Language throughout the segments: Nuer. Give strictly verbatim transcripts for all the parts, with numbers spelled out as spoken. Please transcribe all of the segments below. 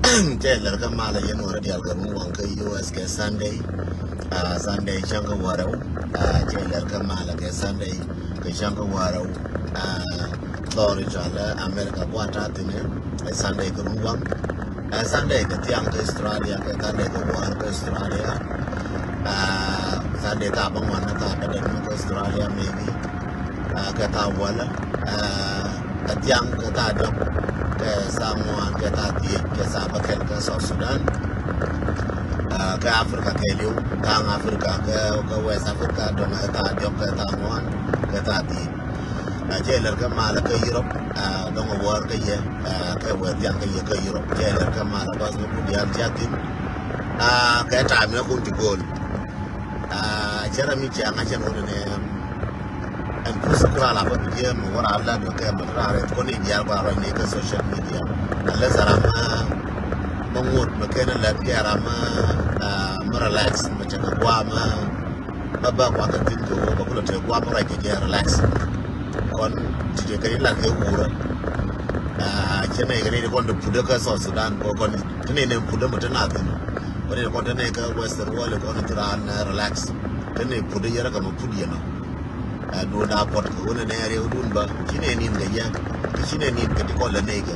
Cɛ lɛr kä malɛ yɛn wärä dial kɛ run waŋ kä U S kɛ Sunday. Ah, Sunday cäŋ kä wärä. Ah, cɛ lɛr kä malɛ kɛ Sunday kɛ cäŋ kä wärä. Ah, thɔri cɔalɛ America gua̱a̱ ta̱a̱ thi̱n ɛ Sunday kɛ run waŋ. Ah, Sunday kɛ thiaŋ kä Australia, kɛ Sunday kɛ wäär kä Australia. Ah, Sunday thaa bä ŋuan kä thaa bä däd kä Australia maybe. Ah, kɛ thaa wäl, ah, kɛ thiaŋ kɛ thaa diɔk kɛ thaa ŋuan kɛ thaa dhieec kɛ thaa bä kɛl kä South Sudan. Ah, kɛ Africa kɛɛliw, thaŋ Africa kɛ, kɛ West Africa dɔŋ kɛ thaa diɔk kɛ thaa ŋuan kɛ thaa dhieec. Ah, cɛ lɛr kɛ malɛ kä Europe, ah, dɔŋ wäär kä yɛ, ah, kɛ wee thiaŋ kä yɛ kä Europe. Cɛ lɛr kɛ malɛ bas mi ku diaal cia thin. Ah, kɛ ta̱a̱ mi kun ti go̱o̱l. Ah, cɛ ram mi ciaŋ a cɛn wä ni nɛ, ɛn pusi kura la bä bi jiɛ mi wä ra la dɔ kɛ mi ra rɛ kɔn in dial kura rɔ ni kɛ social media. Unless a ram, ah, ma ŋut mi kɛn lɛt kɛ ram, ah, mi relax mi cɛ kɛ gua ma, ma ba kua kɛ thin kɛ wä ba kulɛ tɛ gua mi rɛ kɛ jɛ relax. Kɔn ti jɛ kɛ ni la kɛ wurä. Ah, cɛ nɛ kɛ ni kɔn de pudä kɛ South Sudan kɔ kɔn ti ni nɛ pudä mi te na thin. Wani kɔn te nɛ kɛ Western world kɔn ti ran, ah, relax. Te nɛ pudä yɛrɛ kɛ ma pud yɛ nɔ. Ah, duun a pɔt kɛ wani nɛ riɛw duun ba. Ci nɛ nin kɛ yɛ. Ci nɛ nin kɛ ti kɔn lɛ nɛ kɛ.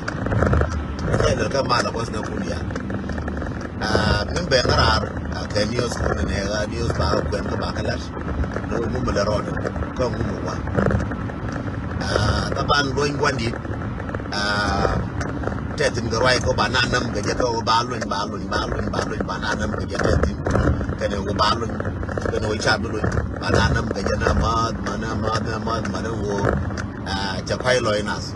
Kɛ lɛ kɛ ma la kɔs nɛ kun ya. Ah, min bɛ ŋarar, ah, kɛ news kun nɛ, ah, news ba kuɛn kɛ ba kɛ lat. Ni wä mumɛ lɛ rɔɔdɛ kä mumɛ wa. Ah, thaban luɔny guandit. Ah, tɛthin kɛ ruac kɔ ba na nam kɛ jɛ kɛ wä ba luny, ba luny, ba luny, ba luny, ba na nam kɛ jɛ tɛthin. Kɛnɛ wä ba luny, kɛnɛ wä ca bi luny, ba na nam kɛ jɛ na math, ma na math, na math, ma na wä. Ah, cɛ kuay lɔy nath.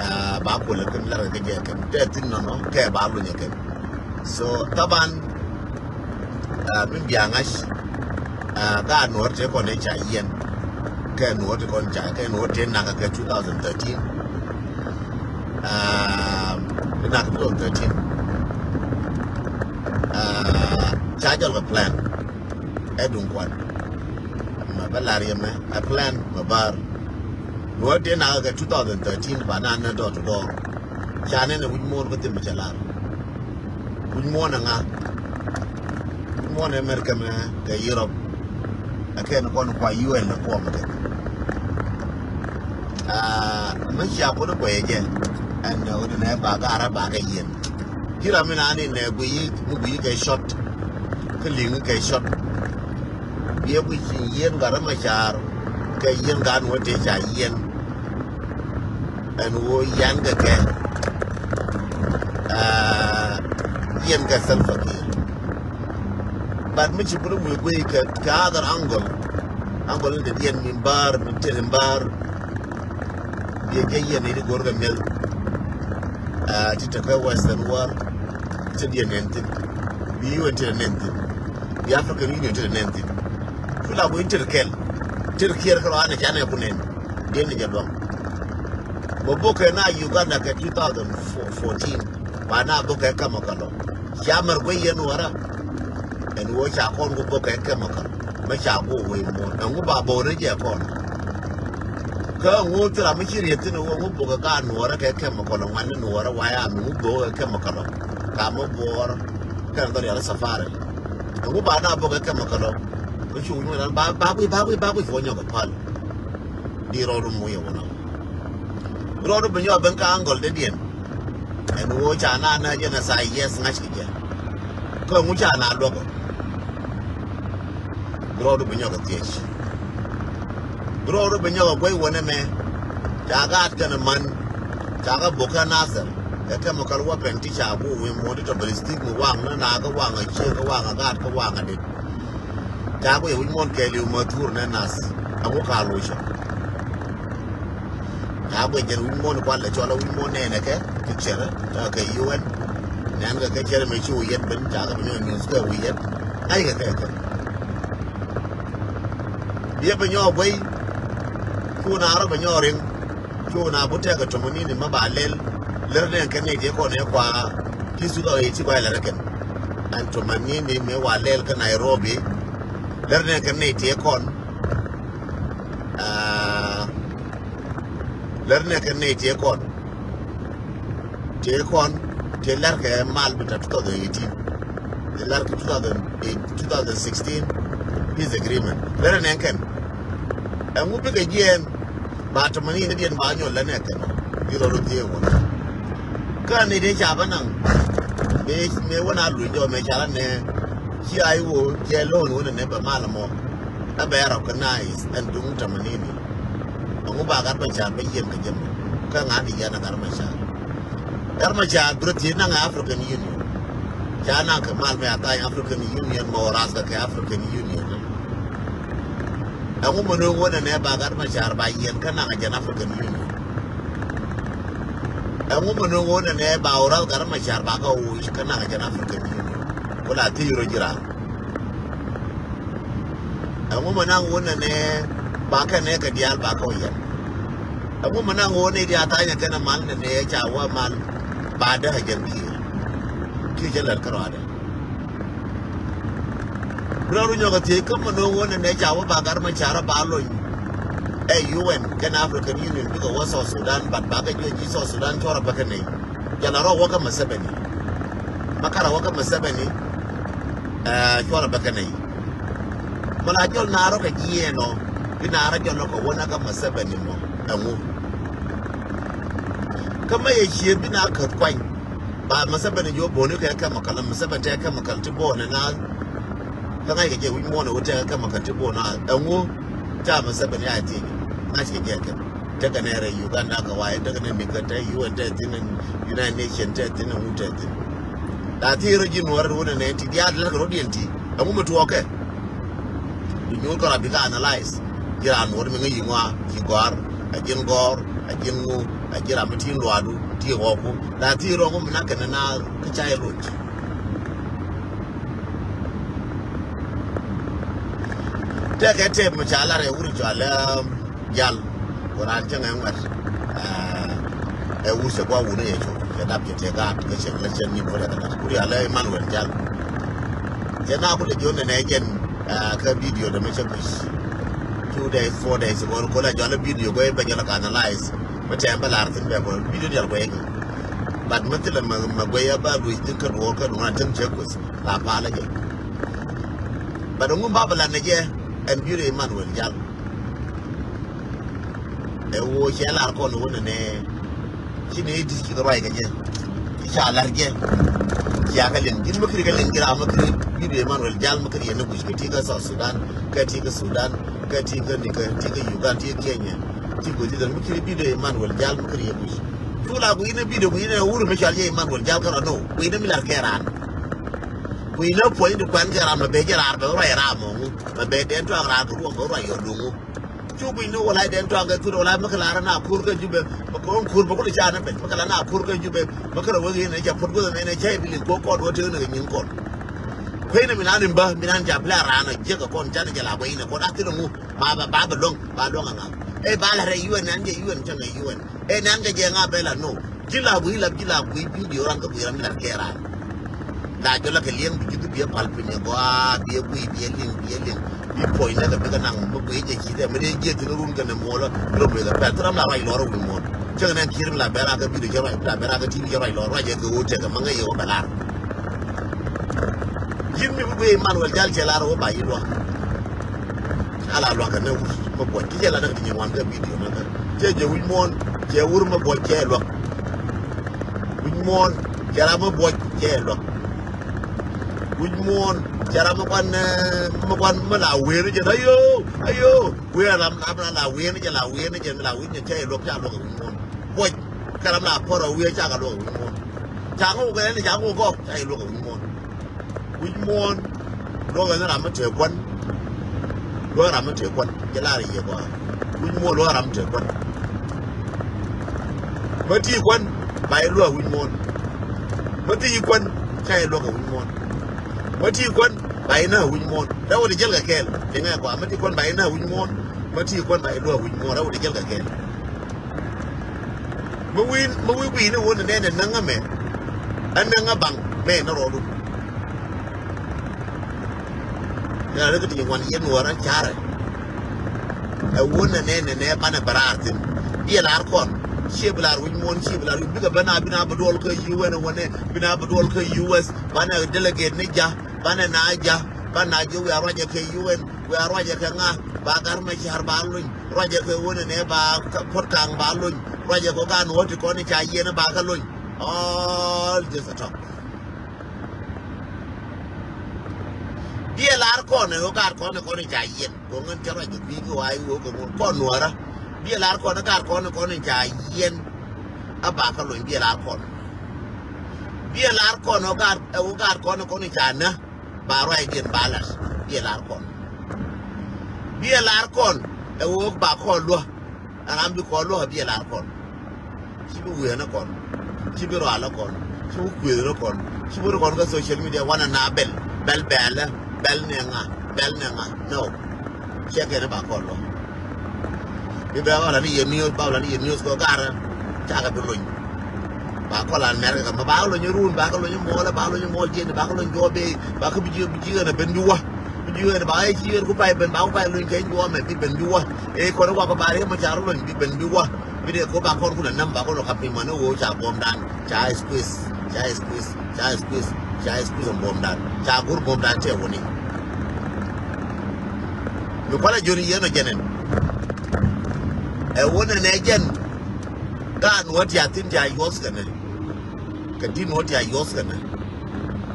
Ah, ba kulɛ kɛn lar kɛ jɛ kɛn tɛthin nɔnɔ kɛ ba luny kɛn. So thaban, ah, min bia ŋa̱c, ah, ka nuɔr te kɔn ca yɛn. Kɛ nuɔr te kɔn ca, kɛ nuɔr te nak kɛ two thousand thirteen. Ah, nak two thousand thirteen. Ah, ca jɔl kɛ plan. Ɛ duŋ kuan. Ma bä lar yɛ mɛ, a plan ma bar. Nuɔr te nak kɛ two thousand thirteen ba na nɛ door to door. Ca nɛn ɛ wi̱c muɔ̱ɔ̱n kä thim cɛ lar. Wi̱c muɔ̱ɔ̱n ɛ ŋa? Wi̱c muɔ̱ɔ̱n ɛ America mɛ kɛ Europe. Ɛ kɛn kɔn kua U N ɛ kuɔm kɛ. Ah, mɛ cia kun kuɛ jɛ. Ɛn ɛ wut nɛ ba garɛ ba kɛ yɛn. Ci ram mi naan in nɛ guiy, mi guiy kɛ short. Kä liŋ kɛ short. Biɛ guiy ci yɛn garɛ ma car. Kɛ yɛn gan wä te ca yɛn. Ɛn wä yan kɛ kɛ. Ah, yɛn kɛ Salva Kiir. But mi ci buri wee guey kɛ, kɛ other angle. Angle in the yɛn mi bar, mi tiri bar. Biɛ kɛ yɛn ni di gor kɛ mel. Ah, ti te kɛ Western world. Ti di yɛn nɛn thin. Bi U N ti di nɛn thin. Bi African Union ti di nɛn thin. Kula bu in tiri kɛl. Tiri kiɛr kɛ rɔ anɛ canɛ ku nɛn. Diɛn ni jɛ duɔŋ. Bä bokɛ na Uganda kɛ two thousand fourteen. Ba na bokɛ kɛ mɔ kɛ lɔ. Ca mɛr guey yɛn wara. Ɛn wä ca kɔn ku bokɛ kɛ mɔ kɛ. Mɛ ca ku wei muɔn. Ɛn wä ba bok rɛ jɛ kɔn. Kä ɛn wä thira mi ci riet thin wä wä bokɛ ka nuɔrɛ kɛ kɛ mɔ kɛ lɔ. Ŋuan ni nuɔrɛ waya mi wä bokɛ kɛ mɔ kɛ lɔ. Ka mɔ buɔr. Kɛ ɛn dhɔr yara safari. Ɛn wä ba na bokɛ kɛ mɔ kɛ lɔ. Kä cu wä nyuɔn ba, ba gui, ba gui, ba gui fo nyɔk pal. Di rɔɔdu muye wä nɔ. Rɔɔdu bi nyɔk ben ka angle de diɛn. Ɛn wä ca na na jɛ na sa yes ŋa̱c kɛ jɛ. Kä ŋu ca na luɔk. Rɔɔdu bi nyɔk thiec. Rɔɔdu bi nyɔk guey wä nɛ mɛ. Ca gaat kɛn man. Ca ka bok kɛ Nasir. Kɛ chemical weapon ti ca ku wi̱i̱ muɔ̱t ti tɔ ballistic mi waŋ na na kä waŋ a ciek kä waŋ a gaat kä waŋ a dit. Ca ku yɛ wi̱c muɔ̱n kɛɛliw ma thur nɛ nath. A ku ka luc. Ca ku yɛ jɛn wi̱c muɔ̱n kual lɛ cɔl a wi̱c muɔ̱n nɛɛnɛ kɛ kɛ cɛrɛ kɛ U N. Nɛn kɛ kɛ cɛrɛ mɛ ci wi̱i̱ yɛn ben ca kɛ bi nyɔɔ news kɛ wi̱i̱ yɛn. Ŋa̱c kɛ kɛ kɛ. Biɛ bi nyɔɔ guey. Cu na rɔ bi nyɔɔ riŋ. Cu na bu tɛk kɛ tomanini ma ba lɛl. Lär nɛ kɛ nɛy ti kɔn ɛ kua. Ti su dɔ iti kua lär kɛn. Ɛn tomanini mi wa lɛl kä Nairobi. Lär nɛ kɛ nɛy ti kɔn. Ah, lär nɛ kɛ nɛy ti kɔn. Ti kɔn. Tëë lɛr kɛ mal bi ta two thousand eighteen. Tëë lɛr kɛ two thousand eight, two thousand sixteen peace agreement. Lɛr nɛ kɛn. Ɛŋu bikɛ jiɛɛn ba tamanin ni diɛn ba nyɔl lɛ nɛ kɛn. Bi rɔ rɔ thiee wun. Kä ni dee ca bä naŋ. Mëë, mëë wä na luc jɔ mëë ca la nɛ. Ci a iwä jɛ lo̱o̱n wä nɛ nɛ bɛ mal mɔ. Ɛ bɛ recognize ɛn duŋ tamanini. Ɛŋu ba Gat Macar bɛ yiɛn kɛ jɛ mɔ. Kä ŋa̱n di yɛn a Gat Macar. Gat Macar bi rɔ thiec naŋ African Union. Ca naŋ kɛ mal mɛ a tha̱a̱ny African Union mɔ ras kɛ kɛ African Union. Ɛŋu mɛ no̱o̱ŋ wä nɛ nɛ ba Gat Macar ba yiɛn kä naŋ a jɛn African Union. Ɛŋu mɛ no̱o̱ŋ wä nɛ nɛ ba wä ras Gat Macar ba kä wuc kä naŋ a jɛn African Union. Ku la thiec rɔ ji̱ ral. Ɛŋu mɛ naŋ wä nɛ nɛ ba kɛ nɛ kɛ diaal ba kä wä yɛn. Ɛŋu mɛ naŋ wä nɛ diaal tha̱a̱ny ɛ kɛn ɛ mal nɛ nɛ ca wä mal ba däk ɛ jɛn kiɛ. Kiɛ cɛ lɛr kä rɔadɛ. Bi rɔ ru nyɔk ɛ thiec kä mɛ no̱o̱ŋ wä nɛ nɛ ca wä ba Gat Macar ba lony. Ɛ U N kɛn African Union bikɛ wä South Sudan, but ba kɛ juɔc ji̱ South Sudan cuɔrɛ bä kɛ nɛy. Jɛn la rɔ wä kä Museveni. Ma karɛ wä kä Museveni, ɛ, cuɔrɛ bä kɛ nɛy. Mɛ la jɔl naar rɔ kɛ jiɛɛn ɔ, bi naar rɔ jɔl lɔ kɛ wä na kä Museveni mɔ, ɛŋu. Kä mɛ yɛ cië bi naar käth kuany. Ba Museveni jiɔ bo̱o̱ni kɛ chemical, Museveni tɛ chemical ti bo̱o̱ni na. Kä ŋa̱ckɛ jɛ wi̱c muɔ̱ɔ̱n ɛ wä tɛ chemical ti bo̱o̱ni na. Ɛŋu ca Museveni a thiec. Ŋa̱ckɛ jɛ kɛ. Tekɛ nɛ rɛy Uganda kɛ wa̱a̱, tekɛ nɛ mi kɛ te U N te thi̱n, United Nation te thi̱n, ɛŋu te thi̱n. La thiec rɔ ji̱ nuɔ̱ɔ̱r wä nɛ nɛ ti diaal lɛr kɛ rɔ diɛn ti. Ɛŋu mi tuɔɔkɛ. Bi nyuur kɛ rɔ bi kɛ analyze. Ji̱ raan nuɔ̱ɔ̱r mi ŋäc yi ŋɔaa, ci gɔ̱a̱r, a ji̱n gɔ̱a̱r, a ji̱n ŋu, a ji̱ ram mi ti luaadu, ti ɣɔ̱ku. La thiec rɔ ŋu mi nak kɛn na kä ca yɛ loc. Tekɛ tɛp mi ca lar ɛ wur cɔal ɛ Jal. Ku raan cäŋ ɛ ŋuɛt. Ɛ wur cɛ gua̱ wun ɛ cɛ cɛ dap cɛ tëë gaat kɛ cɛ lɛ cɛ ni bot ɛ kɛ lat. Ku rial ɛ Emmanuel Jal. Cɛ na ku lɛ jiɔn nɛ nɛ jɛn kä video dɛ mi cɛ kui̱c. Two days, four days ago, ku lɛ jɔl ɛ video guɛ bɛ jɔl ɛ ka analyze. Mi tɛm bɛ lar thin bɛ kɔ video dial guɛ kɛ. But mi thilɛ mɛ guɛ ya ba luic thin kä duɔɔr kä duɔɔr an cäŋ cɛ kui̱c. La palä jɛ. But ŋun ba bɛ lat nɛ jɛ ɛn video Emmanuel Jal. Ɛ ɣöö cɛ lar kɔn ɣöö nɛnɛ ci nɛ di̱t ci kɛ ruac kɛ jɛ. Ci ca lar jɛ. Cia kɛ liŋ ji̱n mi kiri kɛ liŋ ji̱ ram mi kiri video Emmanuel Jal mi kiri yɛn ni guic kɛ ti kä South Sudan, kɛ ti kä Sudan, kɛ ti kä ni kɛ ti kä Uganda, ti kä Kenya. Ti guic ti dɛn mi kiri video Emmanuel Jal mi kiri yɛ guic. Cu la guic ni video guic ni wur mi cal jɛ Emmanuel Jal kɛ rɔ no guic ni mi lar kɛ ran. Guic ni puɔ̱ny di kuan kɛ ran mɛ bɛ jɛ rar bɛ ruac ram mɔ ŋu mɛ bɛ dɛn tuak rar kɛ ruɔk bɛ ruac yɔ duŋu. Cu guic ni wala den tɔak kɛ thut wala mi kɛ lar na kur kä Jubɛ. Mɛ kɔn kur mɛ kul ca ni ben mɛ kɛ lar na kur kä Jubɛ. Mɛ kɛ rɛ wek yin ca put guth ni ni ca ibi liŋ kɔ kɔn wä tëk ni kɛ nyin kɔn. Kui̱ ni mi nan in bä mi nan ca bila ran a jiɛk kɛ kɔn ca ni jɛ la guic ni kɔn a thil ŋu. Ma ba ba bɛ luäŋ ba luäŋ a ŋa. Ɛ ba la rɛ U N nan jɛ U N cɛ ŋɛ U N. Ɛ nan kɛ jɛ ŋa bɛ la no. Ji̱ la guic la ji̱ la guic video ran kä guic ran mi lat kɛ ran. La jɔl la kɛ liɛŋ bi ji̱ bi biɛ pal piny ɛ gɔaa biɛ guic biɛ liŋ biɛ liŋ. Bi puɔ̱ny nɛ kɛ bikɛ naŋ mi guic jɛ ci dɛ mi dee jiɛ thin run kɛ nɛ muɔlä. Rom wekɛ pɛl thil ram la ruac lɔr wi̱i̱ muɔ̱ɔ̱n. Cäŋ nɛ ki̱r mi la bɛr a kɛ video cɛ ruac la bɛr a kɛ T V cɛ ruac lɔr ruac ɛ kɛ ɣöö tekɛ ma ŋäc yɛ wä bɛ lar. Ji̱n mi bi guic Emmanuel Jal cɛ lar wä ba yi lua̱k. Ala luakä nɛ wur mä buɔc ki cɛ la näk ti nyin wan kä video mä kä cɛ jɛ wi̱c muɔ̱ɔ̱n cɛ wur mä buɔc cɛ luakä. Wi̱c muɔ̱ɔ̱n cɛ ram mä buɔc cɛ luakä. Wi̱c muɔ̱ɔ̱n cɛ ram mä kuan mä kuan mä la wen jɛ ayo ayo wen ram ram la wen jɛ la wen jɛ la wen jɛ cɛ luakä ca luakä wi̱c muɔ̱ɔ̱n buɔc. Kɛ ram la pɔr a wi̱c ca ka luakä wi̱c muɔ̱ɔ̱n. Ca ŋu kɛ ni ca ŋu kɔ ca luakä wi̱c muɔ̱ɔ̱n. Wi̱c muɔ̱ɔ̱n luɔ̱kɛ ni ram mi tëë kuän. Luɔ̱kɛ ram mi tëë kuän cɛ lar yɛ gɔaa. Wi̱c muɔ̱ɔ̱n luɔ̱kɛ ram mi tëë kuän. Mä ti kuän ba i̱ luɔ̱k wi̱c muɔ̱ɔ̱n. Mä ti kuän ca i̱ luɔ̱kɛ wi̱c muɔ̱ɔ̱n. Mä ti kuän ba i̱ näk wi̱c muɔ̱ɔ̱n rɛw wä ti jäl kɛ kɛɛl. Liŋɛ gɔaa mä ti kuän ba i̱ näk wi̱c muɔ̱ɔ̱n. Mä ti kuän ba i̱ luɔ̱k wi̱c muɔ̱ɔ̱n rɛw wä ti jäl kɛ kɛɛl. Mi wi̱i̱ mi wi̱i̱ gui̱i̱ni wun ni nɛn ni näŋä mɛ. Ɛ näŋä baŋ mɛ ni rɔɔdu. Ni rɔ ri kä ti ŋuan yɛn wä rɔ carɛ. Ɛ wun ni nɛn ni nɛ banɛ bɛ raar thi̱n. Biɛ laar kɔn. Ciɛ bi lar wi̱c muɔ̱n, ciɛ bi lar wi̱c bikɛ ben a, bi na bi duɔl kä U N wanɛ, bi na bi duɔl kä U S, banɛ delegate ni ja, banɛ na ja, banɛ na ja, wiaa ruacɛ kɛ U N, wiaa ruacɛ kɛ ŋa, ba Gat Macar ba lony, ruacɛ kɛ wanɛ nɛ ba Puɔt Kaŋ ba lony, ruacɛ kɛ Gat Nuɔ̱ɔ̱r ti kɔn i̱ ca yiɛn ba kä lony. All this a talk. Biɛ lar kɔn ɛ ɣöö Gat kɔn ɛ kɔn i̱ ca yiɛn. Kɔn ŋän cä ruac kɛ kui̱ ki wa i̱ ɣöö kɛ ŋun kɔn Nuäärä. Biɛ lar kɔn ɛ Gat kɔn ɛ kɔn i̱ ca yiɛn. A ba kä lony biɛ lar kɔn. Biɛ lar kɔn ɛ ɣöö Gat, ɛ ɣöö Gat kɔn ɛ kɔn i̱ ca nä. Ba ruacdiɛn ba lat. Biɛ lar kɔn. Biɛ lar kɔn ɛ ɣöö ba kɔn luä. Ɛ ram bi kɔn luäk a biɛ lar kɔn. Ci bi wi̱i̱ ni kɔn. Ci bi rual ni kɔn. Ci bi kuëth ni kɔn. Ci bi ri kɔn kä social media wanɛ na bɛl. Bɛl bɛlɛ. Bɛl ni ŋa. Bɛl ni ŋa. No. Ciɛ kɛn ba kɔn luäk. Bi bɛ ba la ni yɛ news, ba la ni yɛ news kɔ garɛ. Ca kɛ bi lony. Ba kɔn la America kɛ ma ba kɛ lony run, ba kɛ lony mɔlɛ, ba kɛ lony mɔl jiɛn, ba kɛ lony jɔɔbe, ba kɛ bi jiɛ, bi jiɛ na ben bi wä. Bi jiɛ na ba kɛ ci yɛn ku pay ben, ba ku pay lony kɛ jɔɔmɛ bi ben bi wä. Ɛ kɔn wa kɔ ba ri ma ca ri lony bi ben bi wä. Bi dee ko ba kɔn ku na nam ba kɔn ka piny mɔni wo ca buɔmdan. Ca squeeze, ca squeeze, ca squeeze, ca squeeze buɔmdan. Ca gur buɔmdan tɛ wuni. Mi kɔlɛ joni yɛn ɔ jɛnɛn. Ɛ wuni nɛ jɛn. Gat Nuɔ̱ɔ̱r ti a thin ti a yuɔth kɛnɛ. Kɛ di̱t Nuɔ̱ɔ̱r ti a yuɔth kɛnɛ.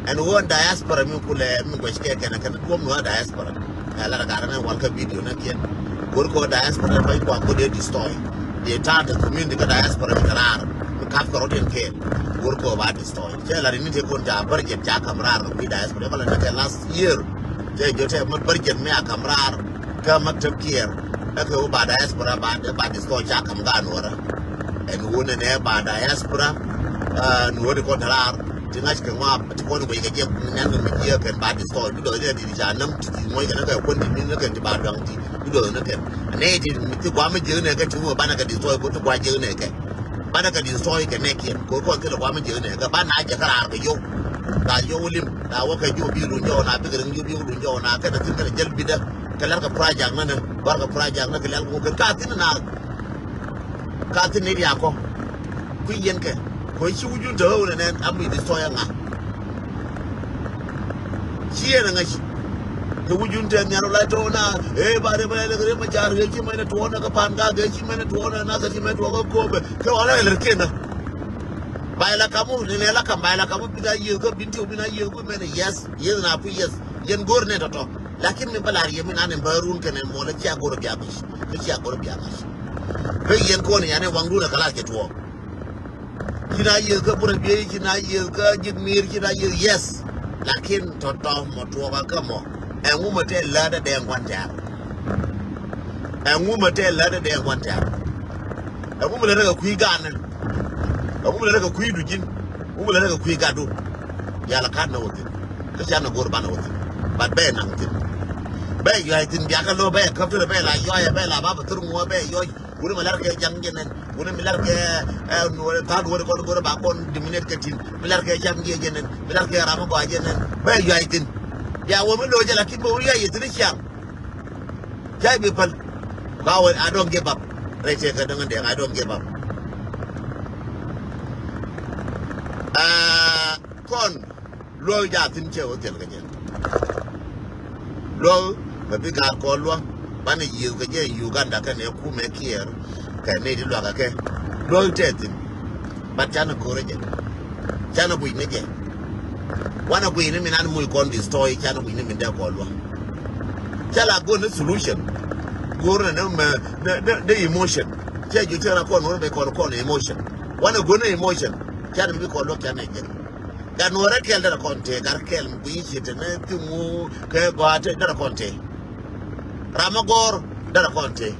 Ɛn ɣöö ɛn diaspora mi kulɛ mi guɛc kɛ kɛnɛ kɛnɛ duɔ̱m Nuɔ̱ɔ̱r diaspora. Ɛ lat a gat ɛn ɛ wal kä video nɛ kiɛn. Go̱r kɛ ɣöö diaspora nɛ kɔc kuak go̱r dee destroy. Dee ta̱a̱ te community kä diaspora mi kɛ raar mi kap kɛ rɔ̱diɛn kɛɛl. Go̱r kɛ ɣöö ba destroy. Cɛ lat ini te kun ca budget ca kam raar kɛ kui̱ diaspora. Kɔlɛ nɛ kɛ last year. Cɛ jɔ tɛ mɛ budget mi a kam raar. Kä maktab kiɛɛr. Ɛ kɛ wä ba diaspora ba, ba destroy ca kam ga Nuɔrä. Ɛn wun ɛn ɛ ba diaspora, ah, Nuɔrä di kɔn te raar. Ti ŋa̱c kɛ ŋɔa, ti kɔn guic kɛ jɛ, nɛn kɛ mi jiɛ kɛn ba destroy. Bi dɔɔc ni ɛ ti ca näm ti ti muɔc kɛn kɛ kuän ti mi ni kɛn ti ba duaŋ ti. Bi dɔɔc ni kɛn. Nɛ ti, ti guam mi jiɛ ni kɛ ti wä banɛ kɛ destroy, ko ti gua jiɛ ni kɛ. Banɛ kɛ destroy kɛ nɛkiɛn. Ko kɔn thilɛ guam mi jiɛ ni kɛ. Banɛ a jɛ kä raar kɛ yio̱w. Raar yio̱w lim. Raar wä kɛ ji̱ wä bi lun jɔw na, bikɛ riŋ ji̱ wä bi lun jɔw na. Kɛn a thin kɛn a jäl bidä. Kɛ lɛr kɛ project nä nä, bar kɛ project nä kɛ lɛl kɛ wä kɛ ka thin na. Ka thin ni riak kɔ. Kui̱ yɛn kɛ. Kɔ ci wujun te ɣöö nɛ nɛn a mi destroy ŋa. Ci yɛn ŋa ci. Kɛ wujun te nhiar wä la tɔɔ na. Ee ba rɛ ba rɛ lɛ kɛ rɛ ma jar kɛ ci mɛn tuɔ na kɛ pan ka kɛ ci mɛn tuɔ na na kɛ ci mɛn tuɔ kɛ kɔbɛ. Kɛ wala kɛ lɛ kɛ na. Ba la kamu ni lɛ la kam ba la kamu bi na yiëë kɛ bin ti wä bi na yiëë kɛ mɛn yes. Yes na ku yes. Yɛn go̱r nɛ tɔtɔ. Lakin mi bä lar yɛ mi nanɛ bä run kɛnɛ muɔlɛ cia go̱r bia ŋa̱c. Kä cia go̱r bia ŋa̱c. Kä yɛn kɔn yanɛ waŋdun ɛ kɛ lar kɛ tuɔɔk. Ci na yiëth kä burɛ biey, ci na yiëth kä ji̱k mi̱i̱r, ci na yiëth, yes. Lakin tɔ̱tɔ̱ mɔ tuɔɔk ɛ kä mɔ. Ɛŋu mɛ tɛ lätdä dee ŋuan tɛ̈r. Ɛŋu mɛ tɛ lätdä dee ŋuan tɛ̈r. Ɛŋu mɛ lätdä kɛ kui̱ ganɛ. Ɛŋu mɛ lätdä kɛ kui̱ du ji̱n. Ɛŋu mɛ lätdä kɛ kui̱ gatdu. Yal ɛ ka̱n nɛ wä thi̱n. Kä ca nɛ go̱r banɛ wä thi̱n. But bɛ naŋ thi̱n. Bɛ yuay thi̱n biakä lo̱ bɛ käp thi̱n bɛ la yuay bɛ la ba bɛ thur ŋuɔ bɛ yuay. Wuni mi lar kɛ jaŋ jɛ nɛn. Wuni mi lar kɛ, eh, nuɔrɛ tha̱a̱n wuni kɔn go̱rɛ ba kɔn dominate kɛ tin. Mi lar kɛ jaŋ jɛ jɛ nɛn. Mi lar kɛ ram mi gɔaa jɛ nɛn. Bɛ yuay thi̱n. Bia wä mi lo̱ jɛ lakin bɛ wä yuay yɛ thi̱n ciaŋ. Jai bi päl. Ka wä, I don't give up. Rɛy tëë kɛ däŋ in dɛɛk, I don't give up. Ah, kɔn. Luäk jathin cɛ wä thil kɛ jɛ. Luäk mɛ bi gaat kɔn luäk banɛ yiëëth kɛ jɛ Uganda kɛnɛ kumɛ Kiir kɛ nɛy ti luäk kɛ kɛ. Luäk tɛ thin. But canɛ ko̱rä jɛ. Canɛ guic ni jɛ. Wanɛ guic ni min an muc kɔn destroy canɛ guic ni min dee kɔn luäk. Cɛ la go̱n ni solution. Go̱r ni mɛ ni emotion. Cɛ ju tëë ra kɔn wä ni bɛ kɔn kɔn emotion. Wanɛ go̱n ni emotion. Canɛ mi bi kɔn luäk canɛ jɛ. Gat Nuɔrɛ kɛl derɛ kɔn tëë, gat kɛl mi gui̱ci tɛ ni thi̱ŋ wu kɛ gɔaa tëë derɛ kɔn tëë. Ram mi gɔr derɛ kɔn tëë.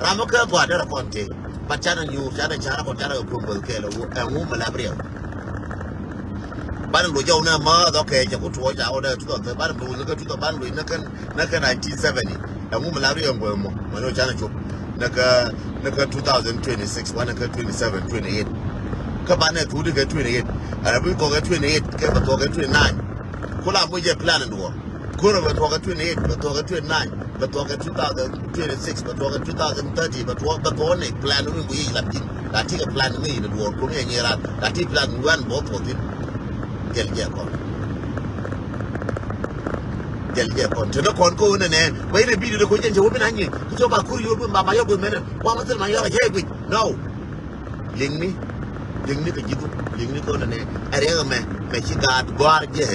Ram mi kɛ gɔaa derɛ kɔn tëë. But canɛ nyuur, canɛ carɛ kɔn, canɛ kɛ kuäm bäth kɛɛl ɛ wu, ɛŋu mi lap riɛk. Banɛ loc jɔw nɛ ma dhɔk kɛ jɛ ku tuɔɔc ca wä dee two thousand, banɛ loc ni kɛ two thousand, banɛ loc ni kɛn, ni kɛ nineteen seventy. Ɛŋu mi lap riɛk ɛŋu ɛmɔ mɛ ni wä canɛ cop. Ni kɛ, ni kɛ two thousand twenty-six, wanɛ kɛ twenty-seven, twenty-eight. Kä banɛ thuk di kɛ twenty-eight. Ɛn a bi kɔk kɛ twenty-eight, kɛ bɛ thok kɛ twenty-nine. Ku la muc jɛ plan in duɔr. Ko̱r bɛ thuɔ̱k ɛ twenty eight, bɛ thuɔ̱k ɛ twenty nine, bɛ thuɔ̱k ɛ two thousand twenty six, bɛ thuɔ̱k ɛ two thousand thirty, bɛ thuɔ̱k, bɛ thuɔ̱k ni plan mi bu yic lat ji̱n. La ti kɛ plan mi yic ni duɔ̱ɔ̱r kun yɛ nyier ran. La ti plan mi wɛn bɔ thuɔ̱k thi̱n. Jɛl jɛ kɔn. Jɛl jɛ kɔn. Te ni kɔn kä ɣöö nɛnɛ. Wä in ɛ bi di dee ko̱ jɛn cɛ wä bi na nyier. Kä cɛ wä ba ko̱r yo̱o̱r bi ba ma yɔk guth mɛnɛ. Wa ma thil ma yɔk a cɛ guic. No. Liŋni, liŋni kɛ ji̱thdu, liŋni kɛ ɣöö nɛnɛ ɛ riɛk ɛmɛ, mɛ ci gaat gɔ̱a̱r jɛ,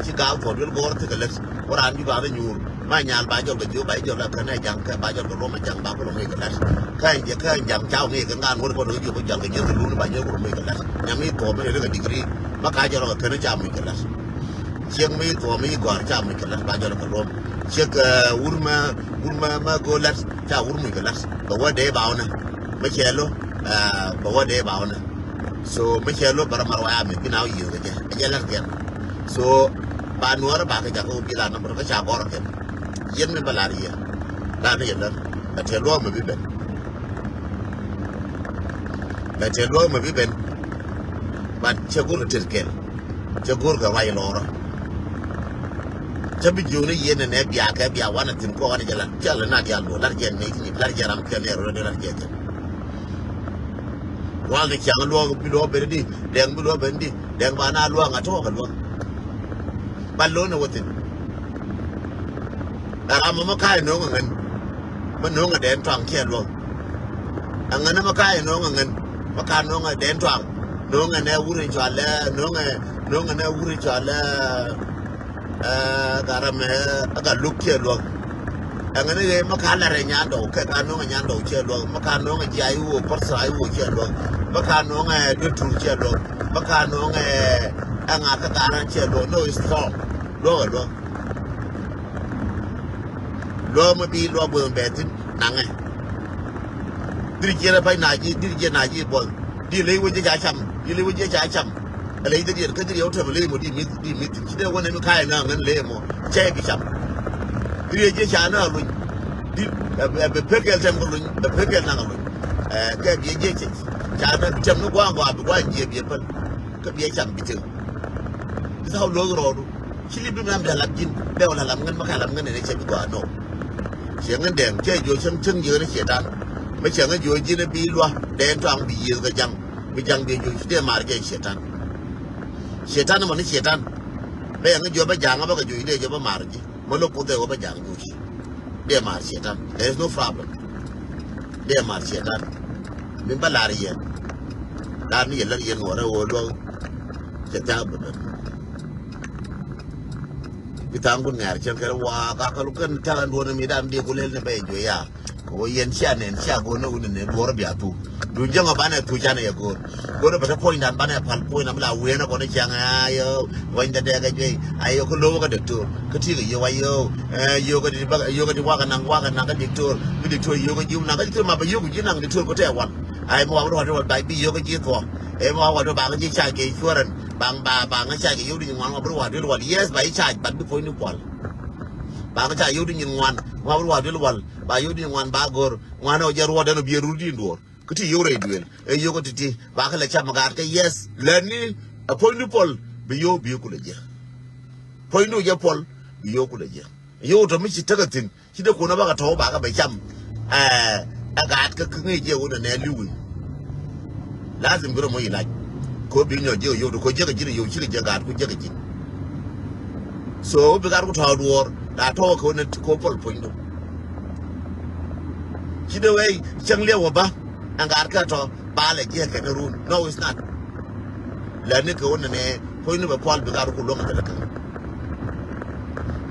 ci gaat thuɔ̱k duel gɔ̱r thikɛ lät. Wä raan ji̱ ba bä nyuur, ma nyal ba jɔl kɛ jiök ba jɔl kɛ kɛn ɛ ja̱ŋ kɛ ba jɔl kɛ ruɔm ɛ ja̱ŋ ba kulɛ ŋi̱i̱c kɛ lät. Kä ɛn jɛ kä ɛn ja̱ŋ ca ŋi̱i̱c kɛ ŋaan wä ri kɔn kɛ jiök kɛ jɔl kɛ jiök kɛ luuni ba jiök kulɛ ŋi̱i̱c kɛ lät. Nyam i̱ thuɔ̱k mi ri kɛ digiri, ma ka jɔl kɛ kɛn ca muc kɛ lät. Ciek mi thuɔ̱k mi gɔ̱a̱r ca muc kɛ lät ba jɔl kɛ ruɔm. Ciek, eh, wur mɛ, wur mɛ, mɛ go̱o̱r lät ca wur muc kɛ lät. Bɛ wä dee ba wä nɛ. Mɛ cɛ lo, eh, bɛ wä dee ba wä nɛ. So mɛ cɛ lo bɛ rɔ mar wa ya mi bi na wä yiëë kɛ jɛ. Ɛ jɛ lät kɛn. So ba nuɔrä ba kɛ jakä wä bi la nambär kä ca gɔr kɛn. Yɛn mi bä lar yɛ. La ni yɛ lät. Bɛ tɛ luɔk mɛ bi ben. Bɛ tɛ luɔk mɛ bi ben. But cɛ go̱r kɛ tɛr kɛn. Cɛ go̱o̱r kɛ ruac lɔɔrä. Cä bi jiökni yɛn nɛ nɛ bia kɛ bia wanɛ thi̱n kɔɔk anɛ jɛ lat. Cɛ lɛ na diaal duɔ̱ɔ̱r lar jɛ nɛ i̱ lar jɛ ram kɛ nɛ rɔ dee lar jɛ kɛ. Ruac ni ciaŋ luɔk bi luɔk ben di, dɛŋ bi luɔk ben di, dɛŋ ba na luɔk ŋa tɔɔk kɛ luɔk. Ba lo̱n ɛ wä thi̱n. Ɛ ram mɔ mɔ ka̱a̱c no̱o̱ŋ ɛ ŋän. Mɛ no̱o̱ŋ ɛ dɛn tɔaŋ ciɛ luɔ̱ŋ. Ɛ ŋän mɛ ka̱a̱c no̱o̱ŋ ɛ ŋän. Mɛ ka̱a̱c no̱o̱ŋ ɛ dɛn tɔaŋ. No̱o̱ŋ ɛ nɛ wur in cɔal ɛ no̱o̱ŋ ɛ no̱o̱ŋ ɛ nɛ wur in cɔal ɛ, ɛ, ka ram ɛ, ɛ ka luk ciɛ luɔ̱ŋ. Ɛ ŋän ɛ ɣee mɛ ka̱a̱c lat ɛ nyandɔw kɛ ka̱a̱c no̱o̱ŋ ɛ nyandɔw ciɛ luɔ̱ŋ. Mɛ ka̱a̱c no̱o̱ŋ ɛ jiac i̱ wo̱o̱ pärsa i̱ wo̱o̱ ciɛ luɔ̱ŋ. Mɛ ka̱a̱c no̱o̱ŋ ɛ duet tur ciɛ luɔ̱ŋ. Mɛ ka̱a̱c no̱o̱ŋ ɛ, ɛ ŋa̱ kä ka̱a̱c ran ciɛ luɔ̱ŋ. No, it's wrong. Luɔ̱ŋ ɛ luɔ̱ŋ. Luɔ̱ɔ̱m mi bi luɔ̱ɔ̱m guäth mi bɛɛthin naŋɛ. Diri jiɛn a pay na ji̱, diri jiɛn na ji̱ buɔth. Di ley wec jɛ ca cam, di ley wec jɛ ca cam. A ley dhi diɛn kä diri yɛ wä tɛm a ley mɔ di mi̱th, di mi̱th. Ci dee wä nɛ mi ka̱a̱c na ŋän ley mɔ cɛ bi cam. Diri yɛ jiɛ ca na luny. Di ɛ bɛ pek kɛl tɛm kɛ luny, bɛ pek kɛl naŋ kɛ luny. Ɛ kɛ biɛ jiɛ cɛ ca na bi tɛm ni gua̱a̱ŋ gua̱a̱ŋ bi gua̱a̱ŋ jiɛ biɛ päl. Kä biɛ cam bi tëk. Bi thaw luɔ̱ɔ̱k rɔɔdu. Ci li̱p di mi ram bi la lap ji̱n bɛ wä la lap ŋän mɛ ka lap ŋän ɛn ɛ cɛ bi gɔaa nɔ. Ciɛ ŋän dɛŋ cɛ jiɔ cäŋ cäŋ jiɛ ɣän ɛ cietan. Mɛ cɛ ŋän jiɔ ji̱n ɛ bi lua̱ dɛn tɔaŋ bi yiëëth kɛ ja̱ŋ. Bi ja̱ŋ bi jiɔ ci dee maar jɛ cietan. Cietan mɔ ni cietan. Bɛ yɛ ŋän jiɔ bä ja̱ŋ bä kɛ jiɔ ji̱n dee jiɔ bä maar ji̱. Mɛ lo̱k kuoth ɛ wä bä ja̱ŋ jiɔ ci. Dee maar cietan. There is no problem. Dee maar cietan. Min bä lar yɛn. Lar ni yɛ lär yɛn wä rɛ wä luɔ̱k. Cɛ tha̱a̱ŋ bä ben. Bi tha̱a̱ŋ kun ŋɛ̈r cɛn kɛn wa ka kɛ lu kɛn tha̱a̱ŋ duɔ̱n mi dan diɛ ku lel ni bɛ juɛ ya. Kɛ wä yɛn cia nɛn cia go̱o̱r ni wun ni duɔ̱ɔ̱r bia thu. Dun jäŋ ɔ banɛ thu canɛ yɛ go̱o̱r. Go̱o̱r bɛ te puɔ̱ny dan banɛ pal puɔ̱ny dan bi la ween ɛ kɔn i̱ ciaŋ ɛ a yɛ. Wany dɛ dɛ kɛ juey a yɛ kɛ lo̱w kɛ diktor. Kä ti kɛ yɛ wa yɛ. Ɛ yɛ kɛ di bak yɛ kɛ di wakɛ naŋ wakɛ naŋ kɛ diktor. Bi diktor yɛ kɛ ji̱ naŋ kɛ diktor ma bɛ yɛ kɛ ji̱ naŋ diktor kɛ tɛ wal. Ai mi wa bi ruac wal ba bi yio̱k ji̱ thuɔ̱k. Ai mi wa wal ba ŋa ji̱ cac kɛ insurance. Ba ba ba ŋa cac kɛ yio̱k di ŋuan wa bi ruac wal. Yes ba ji̱ cac but bi puɔ̱ny ni puɔl. Ba ŋa cac yio̱k di ŋuan wa bi ruac wal. Ba yio̱k di ŋuan ba go̱r. Ŋuan ɛ wä jɛ ruɔ̱t ɛn wä bi rur di duɔ̱ɔ̱r. Kä ti yio̱k rɛy duël. Ɛ yio̱k kä ti ti. Ba kä lɛ cam gaat kä yes. Lɛni ɛ puɔ̱ny ni puɔl. Bi yio̱k bi kulɛ jiɛ. Puɔ̱ny ni wä jɛ puɔl. Bi yio̱k kulɛ jiɛ. Yio̱k tɔ mi ci tekɛ thi̱n. Ci dee kun a bä kɛ tɔ̱w bakɛ bɛ cam. Ɛ ɛ gaat kä kä ŋi̱i̱c jɛ wun ɛ nɛ li̱wi. Lazim bi rɔ moc ilac. Ko bi nyɔ ji̱ kɛ yio̱w di ko jiäk ji̱ di yio̱w cikɛ jiäk gaat ku jiäk ji̱. So bi gaat ku tɔ̱w duɔ̱ɔ̱r la tɔ̱w kɛ wun ɛ ko pɔl puɔ̱nydu. Ci dee wee cäŋ liɛw wä bä. Ɛn gaat kä tɔ ba lɛ jiɛk kɛn run. No, it's not. Lɛ ni kɛ wä nɛnɛ puɔ̱ny ni bɛ pual bi gaat ku luäŋ kɛ lɛ kɛ.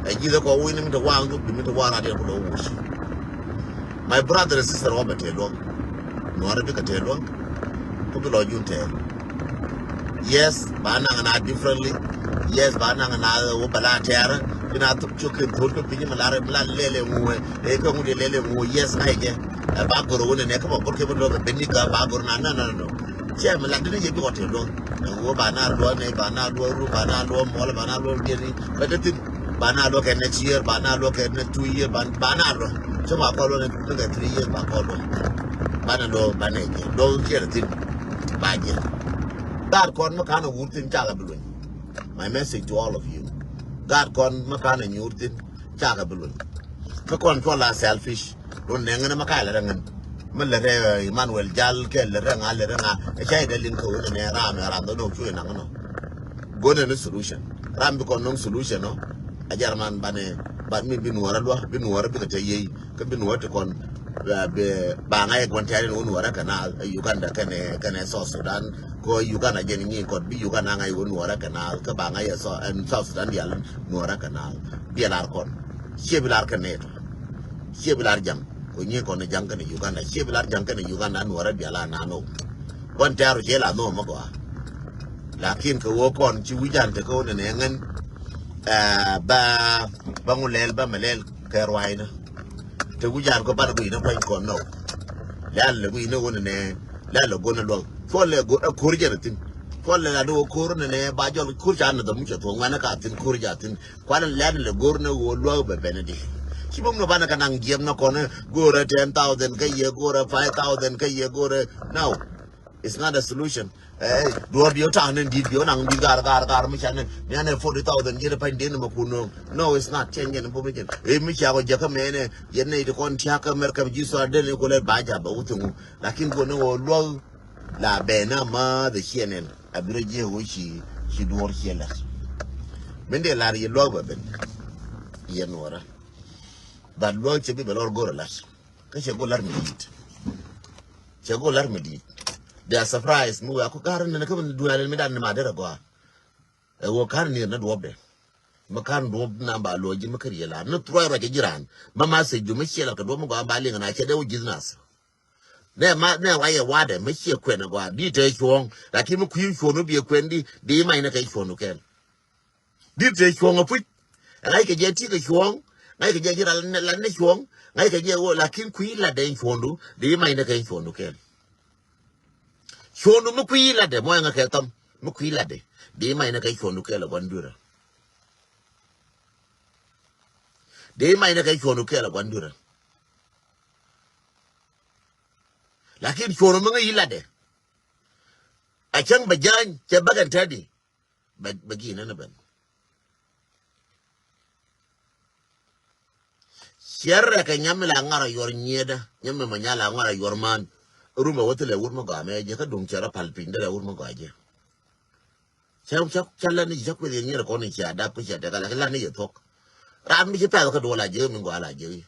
Ɛ ji̱ lɛ kɔ wi̱i̱ ni mi te waŋ dhuk di mi te waŋ rat yɛ ku lɛ wä wuc. My brother and sister wä bɛ tëë luäŋ. Nuɔrɛ bikɛ tëë luäŋ. Ku bi lɔ jun tëë. Yes, ba naŋ na differently. Yes, ba naŋ na wä bɛ la tɛɛrä. Bi na thuk cio̱k kɛn thor kä piny mi la rɛ mi la lɛlɛ ŋuɛ. Ɛ kä ŋut yɛ lɛlɛ ŋuɛ. Yes, na yɛ jɛ. Ɛ ba gor wä nɛnɛ kä ba gor kɛ bä dɔk ɛ ben ni kä ba gor na na na na. Cɛ mi lat dini yɛ bi kɔ tëë luɔ̱ŋ. Ɛn ɣöö ba na luɔ̱ŋ nɛy, ba na luɔ̱ŋ rum, ba na luɔ̱ŋ muɔlɛ, ba na luɔ̱ŋ diɛni. Bɛ te thi̱n. Ba na luɔ̱ŋ kɛ next year, ba na luɔ̱ŋ kɛ next two year, ba, ba na luɔ̱ŋ. Cä ba kɔ luɔ̱ŋ nɛ kɛ three year ba kɔ luɔ̱ŋ. Ba na luɔ̱ŋ ba nɛ jɛ. Luɔ̱ŋ ciɛ te thi̱n. Ba jɛ. Gaat kɔn mi ka̱n a wur thi̱n cakɛ bi luny. My message to all of you. Gaat kɔn mi kan a nyuur thin cakɛ bi luny. Kä kɔn cuɔl a selfish. Lun nɛ ŋän mi ka lɛ rɛ ŋän. Mi lɛ rɛ Emmanuel Jal kɛ lɛ rɛ ŋa lɛ rɛ ŋa. Ɛ ca idɛ liŋ kä wun nɛ ram ɛ ram dɔ nɔ cuɛ naŋ nɔ. Gonɛ ni solution. Ram bi kɔn nɔŋ solution nɔ. A jar man banɛ ban mi bi nuɔrɛ luɔ bi nuɔrɛ bi kɛ tɛ yei. Kä bi nuɔrɛ ti kɔn ba ŋa yɛ guɔn tɛɛrin wun nuɔrɛ kɛ naal Uganda kɛnɛ kɛnɛ South Sudan. Kɔ Uganda jɛn nyi kɔt bi Uganda ŋa yɛ wun nuɔrɛ kɛ naal kä ba ŋa yɛ South Sudan dial nuɔrɛ kɛ naal. Biɛ lar kɔn ciɛ bi lar kɛ nɛɛt ciɛ bi lar jaŋ. Kɔ nyi kɔn jaŋ kɛnɛ Uganda ciɛ bi lar jaŋ kɛnɛ Uganda nuɔrɛ biɛ lar naan o. Guɔn tɛɛru ciɛ la nhom mɛ gɔaa. Lakin kɛ wä kɔn ci wi̱can te kä wä nɛnɛ ŋän. Ba ba ŋu lɛl ba mɛ lɛl kɛ ruaynä. Te wi̱can kɔ ban guiy nä pa̱ny kɔn nɔ. Lɛl lɛ guiy nä wä nɛnɛ lɛl lɛ gon ɛ luɔk cuɔl lɛ gon ɛ ko̱r jɛn ɛ thin. Cuɔl lɛ la ni wä ko̱r nɛnɛ ba jɔl ko̱r ca nɛ dhɔm mi cɛ thuɔ̱ŋ ŋuɛn ɛ ka thin ko̱r ca thin. Kuan lɛl lɛ go̱r nɛ wä luɔk bɛ bɛn ɛ di. Ci bum nɔ banɛ kɛ naŋ jiɛm nɔ kɔn ɛ go̱r ɛ ten thousand kä yɛ go̱r ɛ five thousand kä yɛ go̱r ɛ. No. It's not a solution. Ɛ duɔ̱ɔ̱r biɛ wä ta̱a̱ ni di̱t biɛ wä naŋ di̱t gaar gaar gaar mi canɛ mi anɛ forty thousand jiɛn pa̱ny diɛn ni ma kun nööŋ. No, it's not change ni bum ni jɛn. Ɛ mi cia kɔ jɛ kä mɛnɛ yɛn nɛ iti kɔn tia̱k kä mɛr kä mi ji̱ sual den ni kulɛ ba ca bɛ wä thiŋ wä. Lakin kun ni wä luɔk la bɛ na ma the C N N a bi rɔ jiɛ wä ci ci duɔ̱ɔ̱r ciɛ lɛt. Min dee lar yɛ luɔk bɛ ben yɛn wä rä. But luɔk cɛ bi bɛ lɔr go̱r a lat. Kä cɛ go̱r lar mi di̱i̱t. Cɛ go̱r lar mi di̱i̱t. They are surprised mi wee a ku ga̱r ni ni kä mi duel mi dan ni ma derɛ gɔaa. Ɛ wä ka̱n ni ni duɔpdɛ. Mi ka̱n duɔp na ba luɔ ji̱ mi kä riɛ la ni thuruac ruac ji̱ ran. Ma ma sɛ ju mi ciɛ la kɛ duɔp mi gɔaa ba liŋ na cɛ dee wä ji̱ nath. Nɛ ma nɛ wa yɛ wadɛ mi ciɛ kuɛn gɔaa di te cuɔ̱ɔ̱ŋ. Lakin mi kui̱ cuɔ̱ɔ̱ŋ mi biɛ kuɛn di di mac ni kɛ cuɔ̱ɔ̱ŋ kɛn. Dit te cuɔ̱ŋ a puc. Ŋa̱c kɛ jɛ ti kɛ cuɔ̱ŋ. Ŋa̱c kɛ jɛ ji̱ ral lat ni cuɔ̱ŋ. Ŋa̱c kɛ jɛ wä lakin kui̱ lat dee cuɔ̱ŋdu di mac ni kɛ cuɔ̱ŋdu kɛn. Cuɔ̱ŋdu mi kui̱ lat dee mɔc ŋa kɛ thɔm mi kui̱ lat dee di mac ni kɛ cuɔ̱ŋdu kɛn la gua̱n duirä. Di mac ni kɛ cuɔ̱ŋdu kɛn la gua̱n duirä. Lakin cuɔ̱ŋdu mi ŋa̱c i̱ lat dee a cäŋ bɛ ja̱ny cɛ bäkɛn tɛ̈di. Bɛ bɛ gi̱i̱n ni ben. Ciɛrɛ kɛ nyam mi la ŋa̱r a yuɔr nyiɛdä nyam mi ma nya la ŋa̱r a yuɔr man. Rum a wä thilɛ wur mi gɔaa mɛ jɛ kä duŋ cɛ rɔ pal piny dee la wur mi gɔaa jɛ. Cɛ cɛ cɛ lɛ ni cɛ kueth yɛ nyiɛrɛ kɔn ni cia dap kä cia dɛk a la kɛ la ni yɛ thuɔk. Ram mi ci pɛth kä duɔl a jɛ mi gɔaa la jɛ.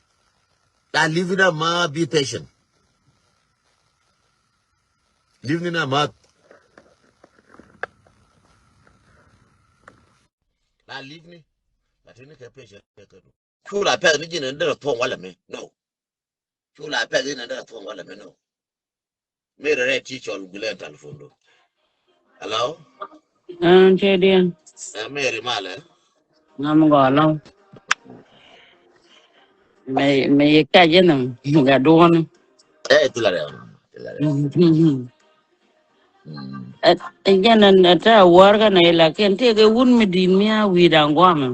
La live in a ma be patient. Live ni na ma. La live ni. La tini kɛ pecɛ kɛ kɛ du. Cu la pɛth ni jin ni dera thuɔŋ wala mi. No. Cu la pɛth ni dera thuɔŋ wala mi no. Meri rɛ ti cɔl gulɛ telephone do. Hello. Ɛn cɛ diɛn. Ɛ Meri malɛ. Nam gɔlɔ. Mɛ mɛ yɛ kɛ jɛ nam ga duɔni. Ɛ ti la rɛ. Ti la rɛ. Ɛ jɛn ɛn ɛ tɛ a wäär kɛ nɛ lakin tëëkɛ wut mi di̱i̱t mi a wi̱i̱ da̱ŋ gua̱a̱mɛ.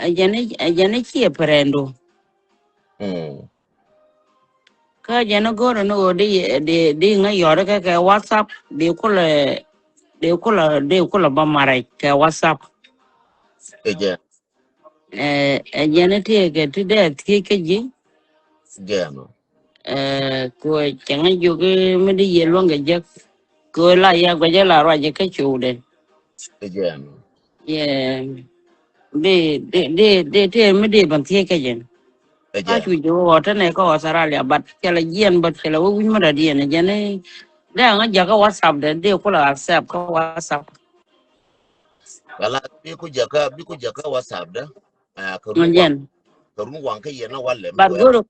Ɛ jɛn ɛ jɛn ɛ ciɛ pɛrɛndu. Kä jɛn ɛ go̱o̱rɛ ni ɣöö di di di ŋä yɔ̱ɔ̱r kɛ kɛ WhatsApp di kulɛ di kulɛ di kulɛ bä marɛ kɛ WhatsApp. Ɛ jɛn ɛ jɛn ɛ tëëkɛ ti dee thiec kä ji̱. Jɛn ɛ. Ɛ kuɛ cɛŋɛ jiök mi di yɛ luäŋ kɛ jek. Kɛ la ya guɛcɛ la ruacɛ kä cowdɛ. Ɛ jɛn. Yɛ di di di di ti mi di ban thiec kä jɛn. Ɛ jɛn. Ka cu jiök ɣɔɔ tɛnɛ kä Australia but cɛ la jiɛn but cɛ la wä wi̱c mi dɔ̱diɛn ɛ jɛn. Dee ŋä jakä WhatsApp dɛ dee kulɛ accept kä WhatsApp. Kala bi ku jakä bi ku jakä WhatsApp dɛ. Ɛ kɛ run waŋ kɛ run waŋ kä yɛn na walɛ. But good.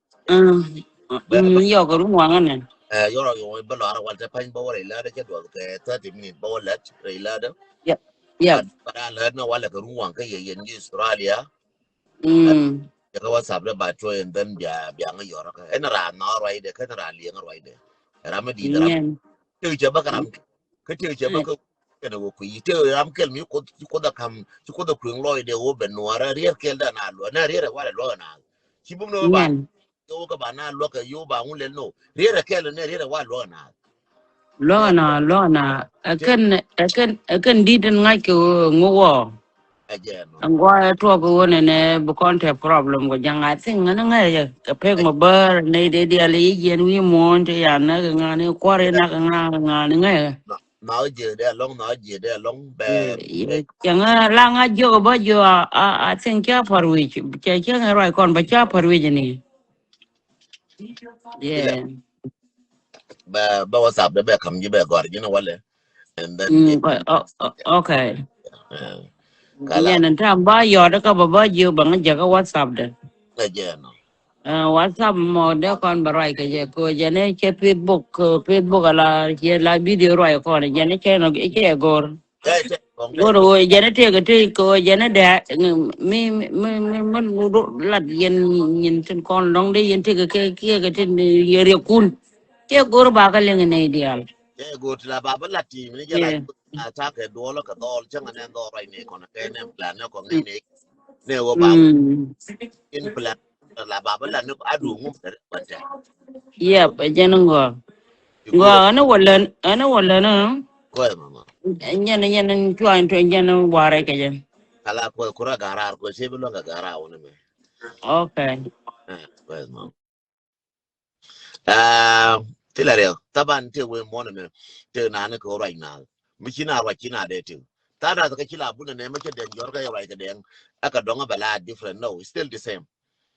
Yɔ kɛ run waŋ nɛ. Ɛ yɔrɔ yɔ bä lɔra wal tɛ pany bä wä rɛy läädä cɛ duɔth kɛ thirty minute bä wä lät rɛy läädä. Yep. Yep. But a lät na walɛ kɛ run waŋ kä yɛ yɛn gi Australia. Jakä WhatsApp dɛ ba tuɔ yɛn ben bia bia ŋa yɔrɔ kä ɛn raa na ruaydɛ kɛ ɛn raa liɛŋ ruaydɛ. Ram mi di ram. Tëë cɛ bä kä ram. Kä tëë cɛ bä kä kɛn wä kui̱ tëë ram kɛl mi kuoth ci kuoth a kam ci kuoth a kui̱ lɔcdɛ wä ben nuɔrä riɛr kɛl dan a luɔ na riɛr a walɛ luɔ na. Ci bum ni wä ba. Yɛ wä kä ba na luɔ kɛ yɛ wä ba ŋun lɛl no riɛr a kɛl ni riɛr a walɛ luɔ na. Luɔk na, luɔk na. Ɛ kɛn, ɛ kɛn, ɛ kɛn di̱t in ŋa̱c kɛ ɣöö ŋu wɔ. Ɛ jɛ nɔ. Ɛn guɔ ɛ tuɔk kɛ ɣöö nɛnɛ bi kɔn tɛ problem kɛ ja̱ŋ, I think ŋäni ŋäc ɛ kɛ pek mɛ bär nɛy dee dial i̱ jiɛn wi̱i̱ muɔ̱ɔ̱n ti yan nä kɛ ŋa̱ni kuɔr in nä kɛ ŋa̱ni ŋa̱ni ŋäc ɛ. Nɔ, nɔ jiɛ dee alɔŋ, nɔ jiɛ dee alɔŋ bɛ. Cɛ ŋä la ŋa jiök bä jiök a, a, I think ca par wi̱c, cɛ cɛ ŋä ruac kɔn bä ca par wi̱c ni. Yeah. Bɛ, bɛ WhatsApp dɛ bɛ kam ji̱ bɛ gɔr ji̱ ni walɛ. And then Mm, o- o- o- okay. Kala. Yɛn in tam ba yɔt ka ba ba jiök ba ŋa jɛ ka WhatsApp dɛ. Ɛ jɛ nɔ. Uh, WhatsApp mɔ dee kɔn ba ruac kɛ jɛ ko jɛ ni cɛ Facebook, uh, Facebook ala cɛ la video ruac kɔn jɛ ni cɛ nɔ cɛ gor. Gor wo jɛ ni tëk tëk ko jɛ ni dɛ mi mi mi mi mi lat yɛn nyin tin kɔn lɔŋ dee yɛn tëk kɛ kɛ kɛ tin yɛ riɛkun. Cɛ gor ba ka liŋ ni dial. Cɛ gor ti la ba ba lat ti mi ni jɛ la. Yeah. Attack ɛ duɔl kɛ dhɔl cäŋ anɛ dhɔl ruac ni kɔn kɛ nɛ plan nɛ kɔn ni ni. Nɛ wä ba. Mm. In plan la ba ba la ni adu ŋum tɛ ban tɛ. Yep, ɛ jɛn ŋɔ. Ŋɔ ɛn wä lɛn, ɛn wä lɛn. Kɔɛ mama. Nyɛn nyɛn cuan tuɛ nyɛn warɛ kɛ jɛn. Kala kɔɛ kura garar kɔɛ sɛ bi lɔŋ kɛ garar wä ni mɛ. Okay. Kɔɛ mama. Ah, ti la riɛk. Taban tëë wee muɔ̱n ɛmɛ tëë naan ni kɛ ruac naath. Mi ci na ruac ci na dee tëë. Thaat naath kä ci la bun ɛnɛ mi cɛ dɛn jɔr kä yɛ ruac kɛ dɛŋ. Ɛ kɛ dɔŋ ɛ bɛ la different, no, it's still the same.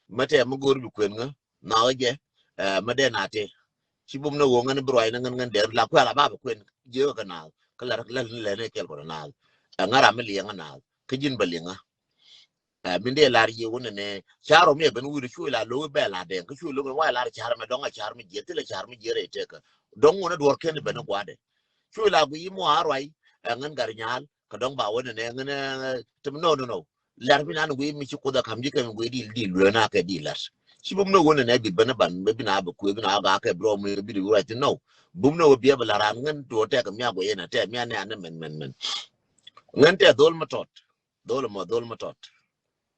Mi tɛɛ mi go̱o̱r bi kuën ŋä naath jɛ. Eh, mi dee na tëë ci bum ni ɣöö ŋän bi ruac ni ŋän ŋän dɛn la kuɛ la ba bi kuën jiɛ kɛ naath. Kä la la ni lɛ ni kɛl kɔ naath. Ɛ ŋä ram mi liɛŋ naath kä ji̱n bɛ liɛŋ ŋä. Ɛ, min dee lar yiëë wun nɛ car ɔ mi ɛ ben wi̱i̱ cuɔy la lo̱k bɛ la dɛŋ kä cuɔy lo̱k wa lar car mɛ dɔŋ a car mi jiɛt thilɛ car mi jiɛt rɛy tɛk. Dɔŋ wun a duɔr ken ben gua̱dɛ cuɔy la gui mɔ a ruay. Ɛ ŋän gar nyal kä dɔŋ ba wun nɛ ŋän. Tem no no no lar mi nan gui mi ci kuoth a kam ji̱ kɛ mi gui dil dil luɛ na kɛ dil lat. Ci bum no wun nɛ bi ben ban bi na bi kuɛ bi na ga kɛ bro mi bi di ruay ti no. Bum no bi ɛ bi la ran ŋän duɔr tɛk mi a gui yɛn a tɛk mi a nɛ an mɛn mɛn mɛn. Ŋän tɛ dhol mi tɔt. Dhol mɔ dhol mɔ tɔt.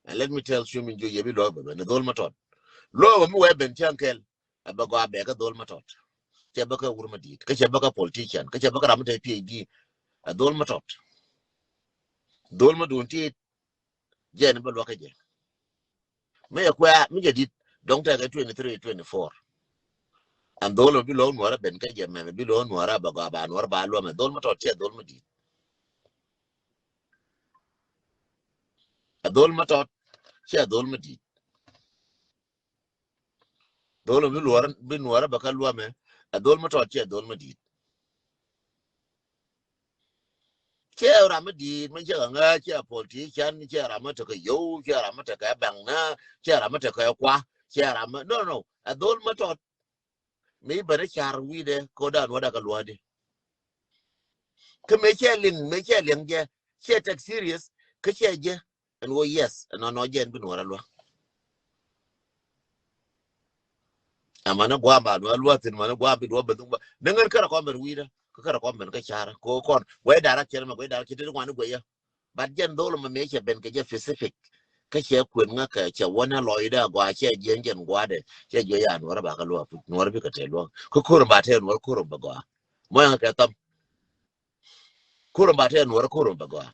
And let me tell you min jiö yɛ bi luɔk bɛ ben dhol mɔ tɔt. Luɔk bɛ mi wee ben cäŋ kɛl. Ɛ bɛ gɔaa bɛ kä dhol mɔ tɔt. Cɛ bɛ kä wur mɔ di̱i̱t kä cɛ bɛ kä politician kä cɛ bɛ kä ram mi te PhD. Ɛ dhol mɔ tɔt. Dhol mɔ duun tiit. Jɛn bɛ luɔk kä jɛ. Mi yɛ kuɛ mi jɛ di̱t dɔŋ tɛkɛ twenty three twenty four. And dhol mɔ bi luɔk nuɔrä ben kä jɛ mɛmɛ bi luɔk nuɔrä bɛ gɔaa ba nuɔrä ba luɔmɛ dhol mɔ tɔt cɛ dhol mɔ di̱i̱t. Ɛ dhol mi tɔt cɛ dhol mi di̱i̱t. Dhol mi luɔr bi nuɔrä bɛ kä luɔmɛ. Ɛ dhol mi tɔt cɛ dhol mi di̱i̱t. Cɛ ram mi di̱i̱t mi cɛ kɛ ŋä cɛ politician cɛ ram mi tekɛ yow cɛ ram mi tekɛ bɛŋnä cɛ ram mi tekɛ kua cɛ ram mi no no ɛ dhol mi tɔt. Mi bɛ ni car wi̱i̱dɛ kodan wä dak a luɔ̱ɔ̱di. Kä mëë cɛ liŋ mëë cɛ liŋ jɛ cɛ tek serious kä cɛ jɛ. Ɛn wä yes ɛn nɔ nɔ jɛ ɛn bi nuɔrä lua̱. Ɛmɛ ni gua̱a̱m ba nuɔrä lua̱ thin mɛ ni gua̱a̱m bi duɔ̱p bɛ dhuŋ bä ni ŋän kärɛ kɔn ben wi̱i̱dä kä kärɛ kɔn ben kä carä ko kɔn guɛ darak cɛ ni mɛ guɛ darak cɛ ti ni ŋuan ni guɛ yä. But jɛn dhol mɛ mëë cɛ ben kɛ jɛ Pacific kä cɛ kuën ŋä kɛ cɛ wä ni lɔcdä a gɔaa cɛ jiɛn jɛn gua̱dɛ cɛ jiɛ ya nuɔrä ba kä lua̱ puc nuɔrä bi kɛ tɛ lua̱ kä ko̱r ba tɛ nuɔrä ko̱r bɛ gɔaa. Mɔ yɛn kɛ thɔm. Ko̱r ba tɛ nuɔrä ko̱r bɛ gɔaa.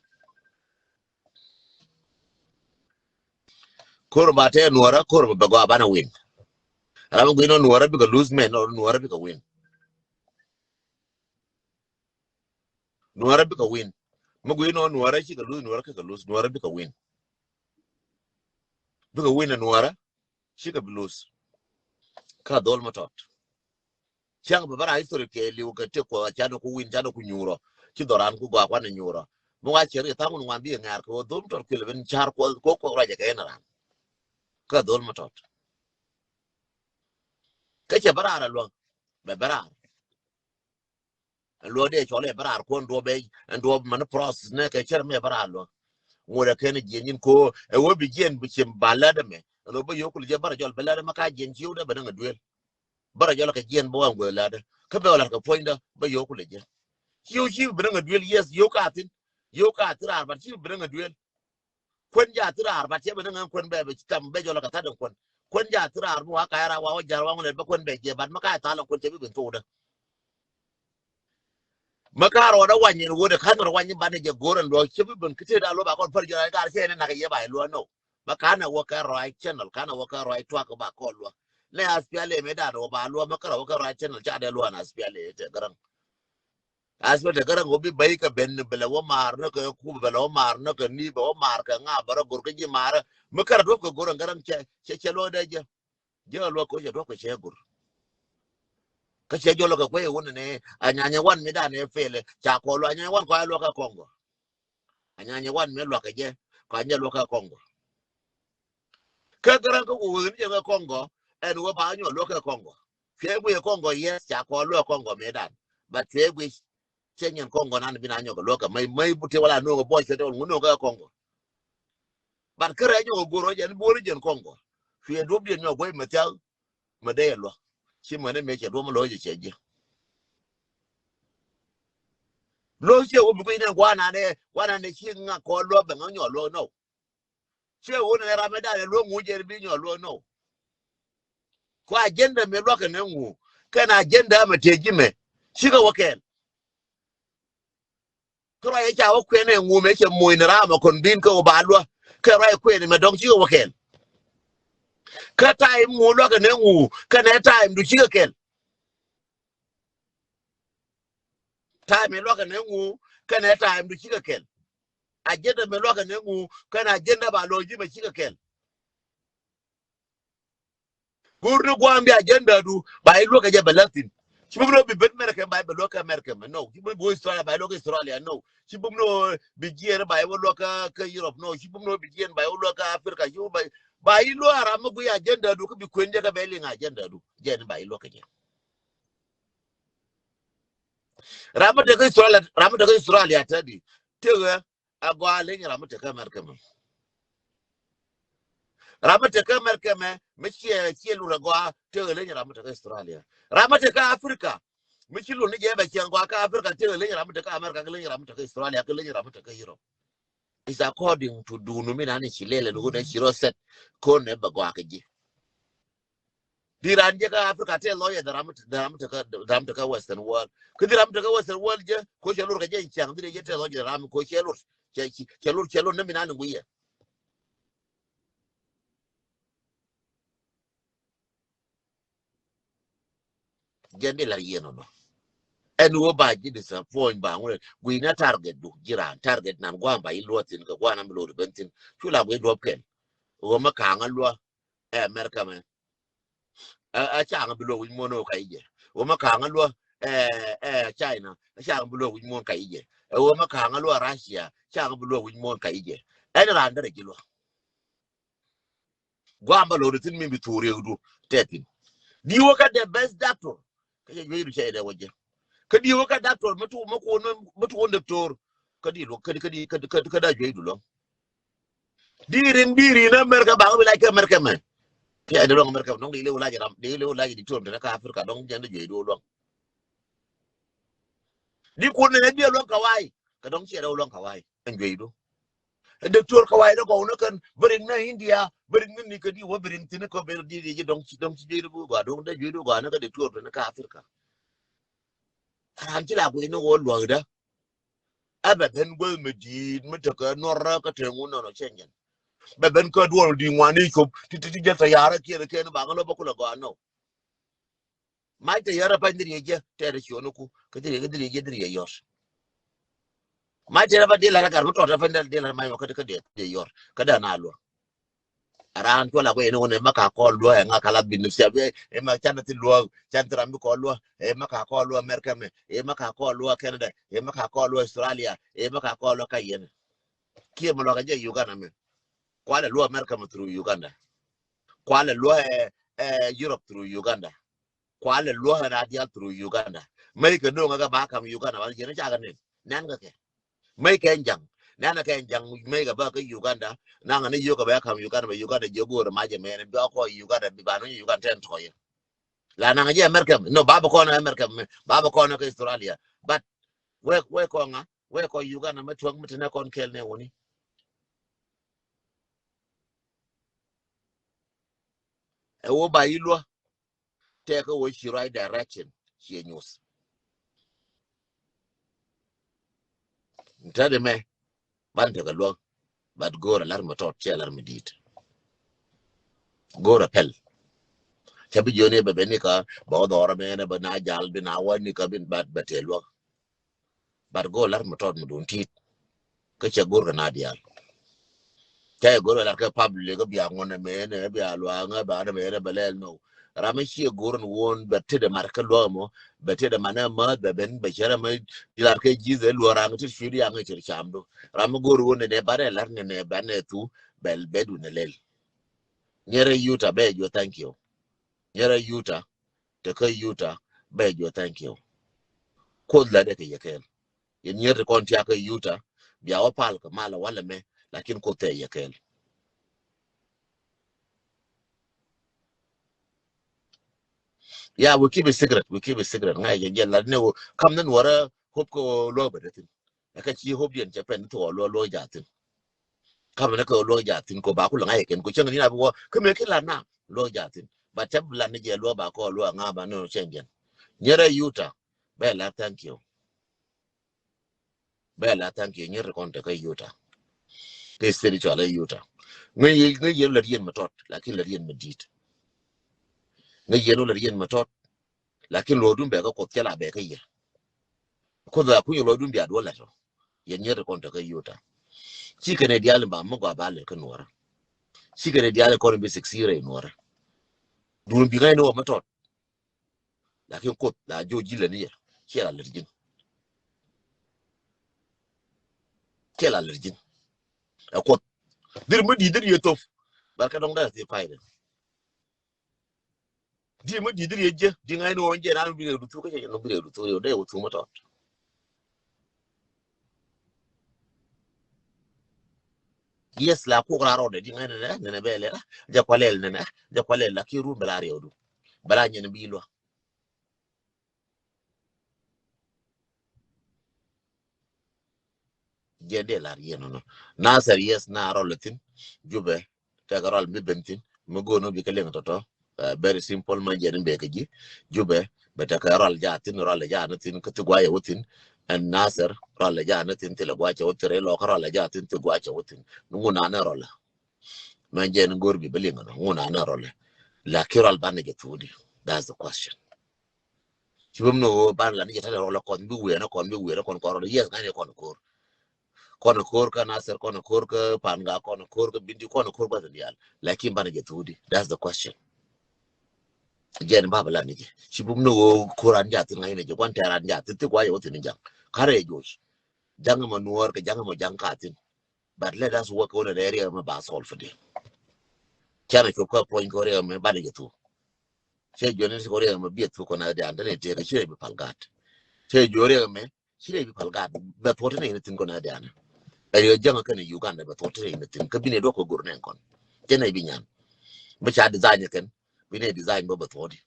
Ko̱r ba tɛ nuɔrä ko̱r bɛ gɔaa banɛ win. Ram guin nuɔrä bikɛ lose mɛ nuɔrä bikɛ win. Nuɔrä bikɛ win. Mi guin nuɔrä cikɛ lose nuɔrä kikɛ lose nuɔrä bikɛ win. Bikɛ win nuɔrä cikɛ bi lose. Kä dhol mi tɔt. Cäŋ bɛ bä ra history kɛ liw kɛ tëk kuɔth a canɛ ku win canɛ ku nyuurɔ ci dhɔran ku gɔaa kuanɛ nyuurɔ. Mi wa cɛ ri thaŋ wun ŋuan bi ŋɛ̈r kɛ wä dhol mi tɔt kuilɛ ben car kuɔth ko kuɔth ruacɛ kɛ in ran. Kä dhol mi tɔt. Kä cɛ bä raar a luäŋ bɛ bä raar. Ɛn luɔk dee cɔl ɛ bä raar kuɔn duɔp ɛ ɛn duɔp mani process nɛ kɛ cär mi ɛ bä raar luɔk. Ŋot ɛ kɛn jiɛn nyin ko ɛ wä bi jiɛn bi ciem ba lät ɛmɛ ɛn wä bä yokul jɛ bä rɛ jɔl bä lät ɛmɛ ka jiɛn ciw dɛ bɛ näŋ ɛ duel. Bä rɛ jɔl kɛ jiɛn bä wä ŋuɛ lät ɛ kä bɛ wä lat kɛ puɔ̱nydä bä yokul jɛ. Ciw ciw bi näŋ ɛ duel yes yok ka thin yok ka thin raar bat ciw bi näŋ ɛ duel. Kuän ja thiraar bat cɛ bi ni ŋäŋ kuän bɛ bi cam bɛ jɔl kɛ thadɛn kuän. Kuän ja thiraar mi wa kay ra wa wä jar wa ŋun lɛ bä kuän bɛ jɛ bat mi kay thal kuän cɛ bi bin thok dä. Mä ka rɔɔdä wany in wut ɛ ka̱n rɔ wany in banɛ jɛ go̱r ɛn luɔ̱k cɛ bi ben kä tëë da̱a̱ luɔ̱k ba kɔn pär jɔra in kar cɛ in in nak yɛ ba in luɔ̱k nɔ. Mä ka̱n ɛ wä kä rɔac channel, ka̱n ɛ wä kä rɔac tuak ba kɔn luɔ̱k. Nɛ aspial ɛ mëë da̱a̱ wä ba luɔ̱k mä kä rɔ wä kä rɔac channel ca dee luɔ̱k an aspial ɛ tɛ gäräŋ. Aspial tɛ gäräŋ wä bi bäi kɛ ben bɛ lɛ wä maar ni kɛ kup bɛ lɛ wä maar ni kɛ ni bɛ wä maar kɛ ŋa bɛ rɔ go̱r kä ji̱ maar. Mä kä rɔ duɔ̱p kɛ go̱r ɛn gäräŋ cɛ cɛ cɛ luɔ̱k dee jɛ. Ji̱ a luɔ̱k ko̱ cɛ duɔ̱k kɛ cɛ go̱r. Kä cɛ jɔl kɛ kuec wun ni a nyanyɛ wan mi dan ɛ feel ca kɔ luɔ̱k a nyanyɛ wan kɔ a luɔ̱k kɛ Kɔŋgɔ. A nyanyɛ wan mi luɔ̱k kɛ jɛ kɔ a nyɛ luɔ̱k kɛ Kɔŋgɔ. Kä gäräŋ kä wun ni jɛ kɛ Kɔŋgɔ ɛn wä ba nyɔ luɔ̱k kɛ Kɔŋgɔ. Cuɛ guic Kɔŋgɔ yes ca kɔ luɔ̱k kɛ Kɔŋgɔ mi dan. But cuɛ guic cɛ nyɛn Kɔŋgɔ nan bi na nyɔk luɔ̱k kɛ mäi mäi bu te wala no̱o̱ŋ buɔc cuɛ te wal ŋun no̱o̱ŋ kɛ Kɔŋgɔ. But kärɛ nyɔk go̱r wä jɛn buɔri jɛn Kɔŋgɔ. Cuɛ duɔ̱p diɛn nyɔk guɛc mɛ thia̱k mɛ dee luɔ̱k. Ci mɛ ni mëë cɛ duɔ̱p mɛ lo̱c cɛ ji̱. Lo̱c cɛ wä bi kui̱ nɛ guanan ɛ guanan ɛ ci ŋa kɔ luɔ̱k bɛ ŋa nyɔk luɔ̱k nɔ. Cɛ wä nɛ ram mɛ dan ɛ luɔ̱k ŋu jɛn bi nyɔk luɔ̱k nɔ. Kɔ agenda mɛ luɔ̱k kɛ nɛ ŋu kɛn agenda mɛ tëë ji̱ mɛ. Cikɛ wä kɛɛl. Kä ruac ɛ ca wä kuɛn ɛ ŋu mɛ cɛ moc ni ram ɛ kɔn bin kä wä ba luɔ̱k kɛ ruac ɛ kuɛn mɛ dɔ̱ŋ cikɛ wä kɛɛl. Kä time ŋu luɔ̱k kɛ nɛ ŋu kɛ nɛ time du cikɛ kɛɛl. Time mi luɔ̱k kɛ nɛ ŋu kɛ nɛ time du cikɛ kɛɛl. Agenda mi luɔ̱k kɛ nɛ ŋu kɛ nɛ agenda ba lo̱c ji̱ mɛ cikɛ kɛɛl. Go̱r ni gua̱a̱m bi agenda du ba i̱ luɔ̱k kɛ jɛ bɛ la̱thin. Ci bum ni wä bi ben America ba i̱ bɛ luɔ̱k kɛ America mɛ no. Ci bum ni bi wä Australia ba i̱ luɔ̱k kɛ Australia no. Ci bum ni wä bi jiɛɛn ba i̱ wä luɔ̱k kɛ Europe no. Ci bum ni wä bi jiɛɛn ba i̱ wä luɔ̱k kɛ Africa. Ci bum ba i̱ luɔ̱k a ram mi gui agenda du kä bi kuën jɛ kɛ bɛ liŋ agenda du jɛn ba i̱ luɔ̱k kɛ jɛ. Ram mi te kä Australia, ram mi te kä Australia te di te ɣä a gɔaa leny ram mi te kä America mɛ. Ram mi te kä America mɛ mi ciɛ ciɛ lur a gɔaa te ɣä leny ram mi te kä Australia. Ram mi te kä Africa mi ci lur ni jɛ bɛ ciɛŋ gɔaa kä Africa te ɣä leny ram mi te kä America kä leny ram mi te kä Australia kä leny ram mi te kä Europe. Is according to dunu mi nani ci lɛl ni wun ɛ ci rɔ sɛt kon nɛ bɛ gɔaa kɛ ji̱. Di ran jɛ kä Africa tɛ lawyer dɛ ram dɛ ram tɛ kä dɛ ram tɛ kä Western world. Kä di ram tɛ kä Western world jɛ ko cɛ lor kɛ jɛ in cɛŋ di jɛ tɛ lawyer dɛ ram ko cɛ lor cɛ cɛ lor cɛ lor nɛ mi nan ŋuiyɛ. Jɛn di lar yɛn ɔnɔ. Ɛn wä ba ji̱ disappoint ba ŋuɛ gui̱na target du ji̱ ran target nan gua̱a̱m ba i̱ luɔthin kɛ gua̱a̱m mi lor ben thin. Cu la gui̱ duɔp kɛn. Wä ma kaŋä luɔ ɛ America mɛ. Ɛ caŋ bi luɔk wi̱c muɔ̱n ɔ ka i̱ jɛ. Wä ma kaŋä luɔ ɛ ɛ China. Ɛ caŋ bi luɔk wi̱c muɔ̱n ka i̱ jɛ. Ɛ wä ma kaŋä luɔ Russia. Caŋ bi luɔk wi̱c muɔ̱n ka i̱ jɛ. Ɛn raan derɛ ji̱ luɔ. Guam ba lo̱r thi̱n mi bi thuur yek du tɛthin. Di wä kä the best doctor. Kä jɛ juey du cɛ dɛ wä jɛ. Kä di wä kä doctor mi tuun mi kuun mi tuun doctor. Kä di luɔk kä di kä di kä di kä di kä da juey du luɔk. Di rin di rin America ba ŋa bi lac kä America mɛ. Pia di luɔk America dɔŋ di lew lac ram di lew lac di tuɔm tɛnɛ kä Africa dɔŋ jɛn di juey du luɔk. Di kun nɛ di luɔk kawai kä dɔŋ ciɛ dɛ luɔk kawai ɛn juey du. Doctor kawai dɛ gɔw ni kɛn bering ni India bering ni ni kä di wä bering thin kä bering di di dɔŋ ci dɔŋ ci juey du gɔa dɔŋ dɛ juey du gɔa ni kä doctor tɛnɛ kä Africa. Ran ci la guey ni wä luɔk dɛ. Ɛ bɛ ben guäth mi di̱i̱t mi tekɛ nuɔrä kä te ŋun nɔnɔ cɛ nyɛn. Bɛ ben kä duɔl di ŋuan i̱ cop ti ti ti jɛ tɛ yarä kiɛn kɛn ba ŋä lɔ bä kulɛ gɔaa nɔ. Mac tɛ yarä pa̱ny dhiriɛ jɛ tɛɛrɛ ciɔni ku kä dhiriɛ kä dhiriɛ jɛ dhiriɛ yɔr. Mac tɛ rɛ ba di larä gar mi tɔt rɛ pa̱ny dhiriɛ di larä mac mɔ kä di kä di yɔr kä da na luɔr. Aran cuɔl a kuɛ ni wun ɛ ma ka kɔl luɔ ɛ ŋa kala bin sia bɛ ɛ ma can ti luɔ can ti ram bi kɔl luɔ ɛ ma ka kɔl luɔ America mɛ ɛ ma ka kɔl luɔ Canada ɛ ma ka kɔl luɔ Australia ɛ ma ka kɔl luɔ ka yɛn. Kiɛ ma luɔ ka jɛ Uganda mɛ. Kualɛ luɔ America mɛ through Uganda. Kualɛ luɔ ɛ ɛ Europe through Uganda. Kualɛ luɔ ɛ na dial through Uganda. Mɛ kɛ noŋ ɛ ka ba kam Uganda ba jɛ ni ca kɛ nin nɛn kɛ kɛ. Mec kɛ jaŋ nɛnɛ kɛ jaŋ mec kɛ bä kä Uganda. Naŋ ni yio̱k kɛ bɛ kam Uganda bɛ Uganda jiök go̱o̱r ma jɛ mɛn bi kɔ Uganda bi ba ni Uganda tɛn tɔyɛ. La naŋ jɛ America no ba bä kɔn America ba bä kɔn kä Australia. But wek wek kɔn ŋa wek kɔn Uganda mɛ tuɔk mi tɛnɛ kɔn kɛl nɛ wuni. Ɛ wä ba yi luɔ. Tɛk kä wä ci right direction ciɛ nyuth. Tɛt ɛmɛ ban tekɛ luäk. But go̱o̱rɛ lar mi tɔt, /ciɛ lar mi di̱i̱t. Go̱o̱rɛ pɛl. Ca bi jiöni bɛ ben ni kä bɛ wä dhɔrä mɛnɛ bɛ na jal bi na wä ni kä bin bat bɛ tëë luäk. But go̱o̱rɛ lar mi tɔt mi duun ti̱i̱t. Kä cɛ go̱o̱r kɛ na diaal. Ca jɛ go̱o̱r bɛ lar kɛ public kä bia ŋuɔn ɛmɛnɛ bia luaŋä ba ɛmɛnɛ bɛ lɛl nɔ. Ram mi /ciɛ go̱o̱r ni wun bɛ tetdɛ mat kä luäk mɔ, bɛ tetdɛ mat ni mäth bɛ ben bɛ cɛ ram mi lar kɛ ji̱th ɛ luäk ram mi tet cui̱ di yaŋ cir camdu. Ram mi go̱o̱r wun nɛ nɛ banɛ lar nɛ nɛ banɛ thu bɛ bɛ dun ɛ lɛl. Nyɛrɛ Utah bɛ juɔ thank you. Nyɛrɛ Utah, tekä Utah bɛ juɔ thank you. Kuoth lat ɛ kɛ yɛ kɛɛl. Yɛn nyɛr ti kɔn tiakä Utah bia wä pal kɛ mal walɛ mɛ, lakin Kuoth tɛ yɛ kɛɛl. Yeah, we keep it secret, we keep it secret. Ŋa̱c jɛ jɛ lat ni wä kam ni Nuɔrä hope kɛ luäk bɛ dee thin. Ɛ kä ci hope diɛn cɛ pɛn ni thok luäk luäk jathin. Kamɛ ni kɛ luäk jathin ko ba ku lɛ ŋa̱c kɛn ko cäŋ ni na bi wä kä mɛ ki lat na luäk jathin. Ba tɛp lat ni jɛ luäk ba kɔ luäk ŋa̱ ba ni cɛn jɛn. Nyɛrɛ Utah bɛ la thank you. Bɛ la thank you nyɛrɛ kɔn tekä Utah. Kɛ state cɔalɛ Utah. Ŋäc yɛ, ŋäc yɛn lät yɛn mi tɔt lakin lät yɛn mi di̱i̱t. Ŋäc yɛn lät yɛn mi tɔt. Lakin luɔ̱ɔ̱dun bɛ kä Kuoth cɛ la bɛ kä yɛ. Kuoth a kunyɛ luɔ̱ɔ̱dun bia duɔl lɛt ɔ. Yɛn nyɛt kɔn tekä Utah. Ci kɛn ɛ diaal in ba mi gɔaa ba lɛt kä Nuɔrä. Ci kɛn ɛ diaal in kɔn in bi siksi rɛy Nuɔrä. Duun bi ŋa̱c ni wä mi tɔt. Lakin Kuoth la jiök ji̱ lɛt ni yɛ. /Ciɛ la lɛt ji̱n. /Ciɛ la lɛt ji̱n. Ɛ Kuoth. Dhir mi di̱i̱t dhir yɛ thop. Bar kɛ dɔŋ dee a thil pay dɛ. Di mi di di riec jɛ di ŋa̱c ni ɣɔn jɛ ran bi rɛw du thuk kä cɛ jɛ nɔ bi rɛw du thuk rɛw dee wä thuk ma tɔt. Yes, la kuk ra rɔdɛ di ŋa̱c ni nɛ nɛ bɛ lɛ ra jɛ kua lɛl nɛ nɛ jɛ kua lɛl la ki run bɛ la rɛw du bɛ la nyɛn bi luak. Jɛ dee lar yɛn nɔ. Nasir, yes, na rɔl thin. Jubɛ tekɛ rɔl mi ben thin mi go̱o̱n bi kɛ liŋ tɔtɔ. Very simple, ma jɛ ni bɛ kɛ ji̱. Jubɛ bɛ tekɛ rɔl ja thin, rɔl ja ni thin kä thi guayɛ wä thin. Ɛn Nasir rɔl ja ni thin thi lɛ guacɛ wä thin rɛ lɔ kä rɔl ja thin thi guacɛ wä thin. Ni ŋun anɛ rɔl. Ma jɛ ni go̱o̱r bi bɛ liŋ nɔ ŋun anɛ rɔl. Laki rɔl banɛ jɛ thudi. That's the question. Ci bä mi ni ɣöö ban la ni jɛ ta̱lɛ rɔl kɔn bi wiɛɛn kɔn bi wiɛɛn kɔn kɔn rɔl. Yes, ŋa̱cni kɔn ko̱r. Kɔn ko̱r kä Nasir, kɔn ko̱r kä Panga, kɔn ko̱r kä Binti, kɔn ko̱r gua̱th in diaal. Lakin banɛ jɛ thudi. That's the question. Jɛn bä bä la ni jɛ. Ci bä mi ni ɣöö ko̱r an jathin ŋa̱cni jɛ gua̱n tɛɛr an jathin thi gua̱c wä thin jaŋ. Karɛ joc. Jaŋ mɔ Nuɔr kɛ jaŋ mɔ jaŋ ka thin. But let us work on the area mɛ ba solve di. Canɛ cop kä puɔ̱ny kɛ area mɛ banɛ jɛ thu. Cɛ juɔni si kɛ area mɛ biɛ thu kɔn a dian tɛnɛ tëë kɛ ci rɛ bi pal gat. Cɛ juɔ area mɛ ci rɛ bi pal gat bɛ thuɔt tɛnɛ in thin kɔn a dian. Ɛ yɔ jaŋ kɛn Uganda bɛ thuɔt tɛnɛ in thin kä binɛ duɔk kɛ gur nɛn kɔn. Tɛnɛ bi nyan. Bɛ ca design kɛn binɛ design bä bɛ thuɔt di.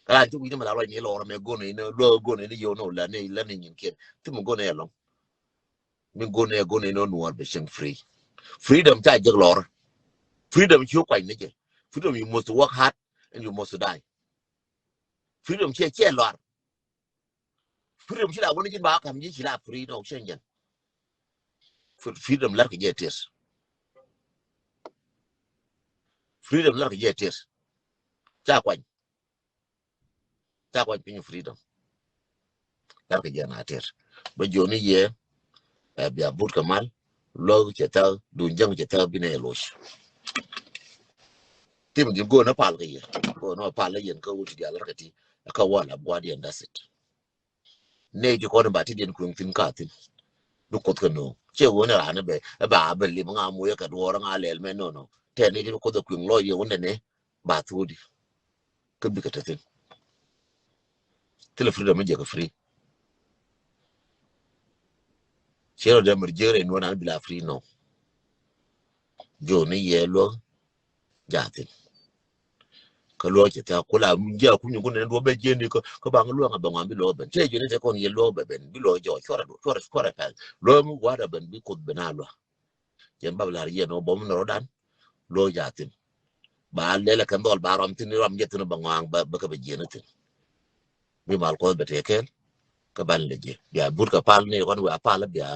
Kala ci wi̱ni mɛ la ruac ni lɔr mɛ go̱n in luɔ go̱n in yɔ nɔ la ni la ni nyin kiɛn. Thi mɛ go̱n in lɔŋ. Mi go̱n ɛ go̱n ɛ nɔ Nuɔr bɛ cieŋ free. Freedom ca jek lɔr. Freedom ci kuany ni jɛ. Freedom, you must work hard and you must die. Freedom ciɛ ciɛ lɔr. Freedom ci la wuni jin ba kam ji ci la free nɔ cieŋ jɛn. Freedom lar kɛ jɛ tis. Freedom lar kɛ jɛ tis. Ca kuany. Ca kuany piny freedom. Lar kɛ jɛ na ter. Bɛ jiɔni yɛ. Ɛ bia but kɛ mal. Luɔk cɛ thak dun jäŋ cɛ thak binɛ loc. Tim di go̱o̱n a pal kɛ yɛ go̱o̱n a pal yɛn kä wut dial lar kɛ ti. Kä wal a guad yɛn, that's it. Nɛy ti kɔn ba ti diɛn kueŋ thin ka thin. Bi Kuoth kɛ no̱o̱ŋ cɛ ɣöö ni raan bɛ ɛ ba bɛ lim ŋa moyɛ kɛ duɔɔr ŋa lɛl mɛ nono. Tɛ nɛy ti bi Kuoth ɛ kueŋ lɔc yɛ wundɛ nɛ ba thuudi. Kä bikɛ te thin. Thilɛ freedom mi jɛ kɛ free. Cɛ rɔ dee mɛr jiɛk rɛ nuɔn an bi la free nɔ. Joni yɛ luɔk jathin. Kä luɔk cɛ thia kula jia kunyɛ kun nɛ duɔ bɛ jiɛni kä kä baŋ luɔk ŋa bɛ ŋuan bi luɔk bɛn cɛ joni tɛ kɔn yɛ luɔk bɛ bɛn bi luɔk jɔ cuɔrɛ cuɔrɛ cuɔrɛ pɛl luɔk mi gua̱dɛ bɛn bi Kuoth bɛn a luɔk. Jɛn bab lar yɛ nɔ bɔm nɛ rɔdan luɔk jathin. Ba lɛlɛ kɛn dhɔl ba rɔm thin rɔm jɛ thin bɛ ŋuan bɛ kɛ bɛ jiɛni thin. Bi mal Kuɔth bɛ tɛ kɛn. Kä ban lɛ ji̱ bia but kɛ pal ni kɔn wia pal bia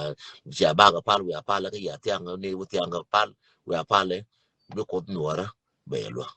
cia bak kɛ pal wia pal kä ya thiaŋ ni wä thiaŋ kɛ pal wia pal bi Kuoth nuɔrä bɛ yɛ luäk.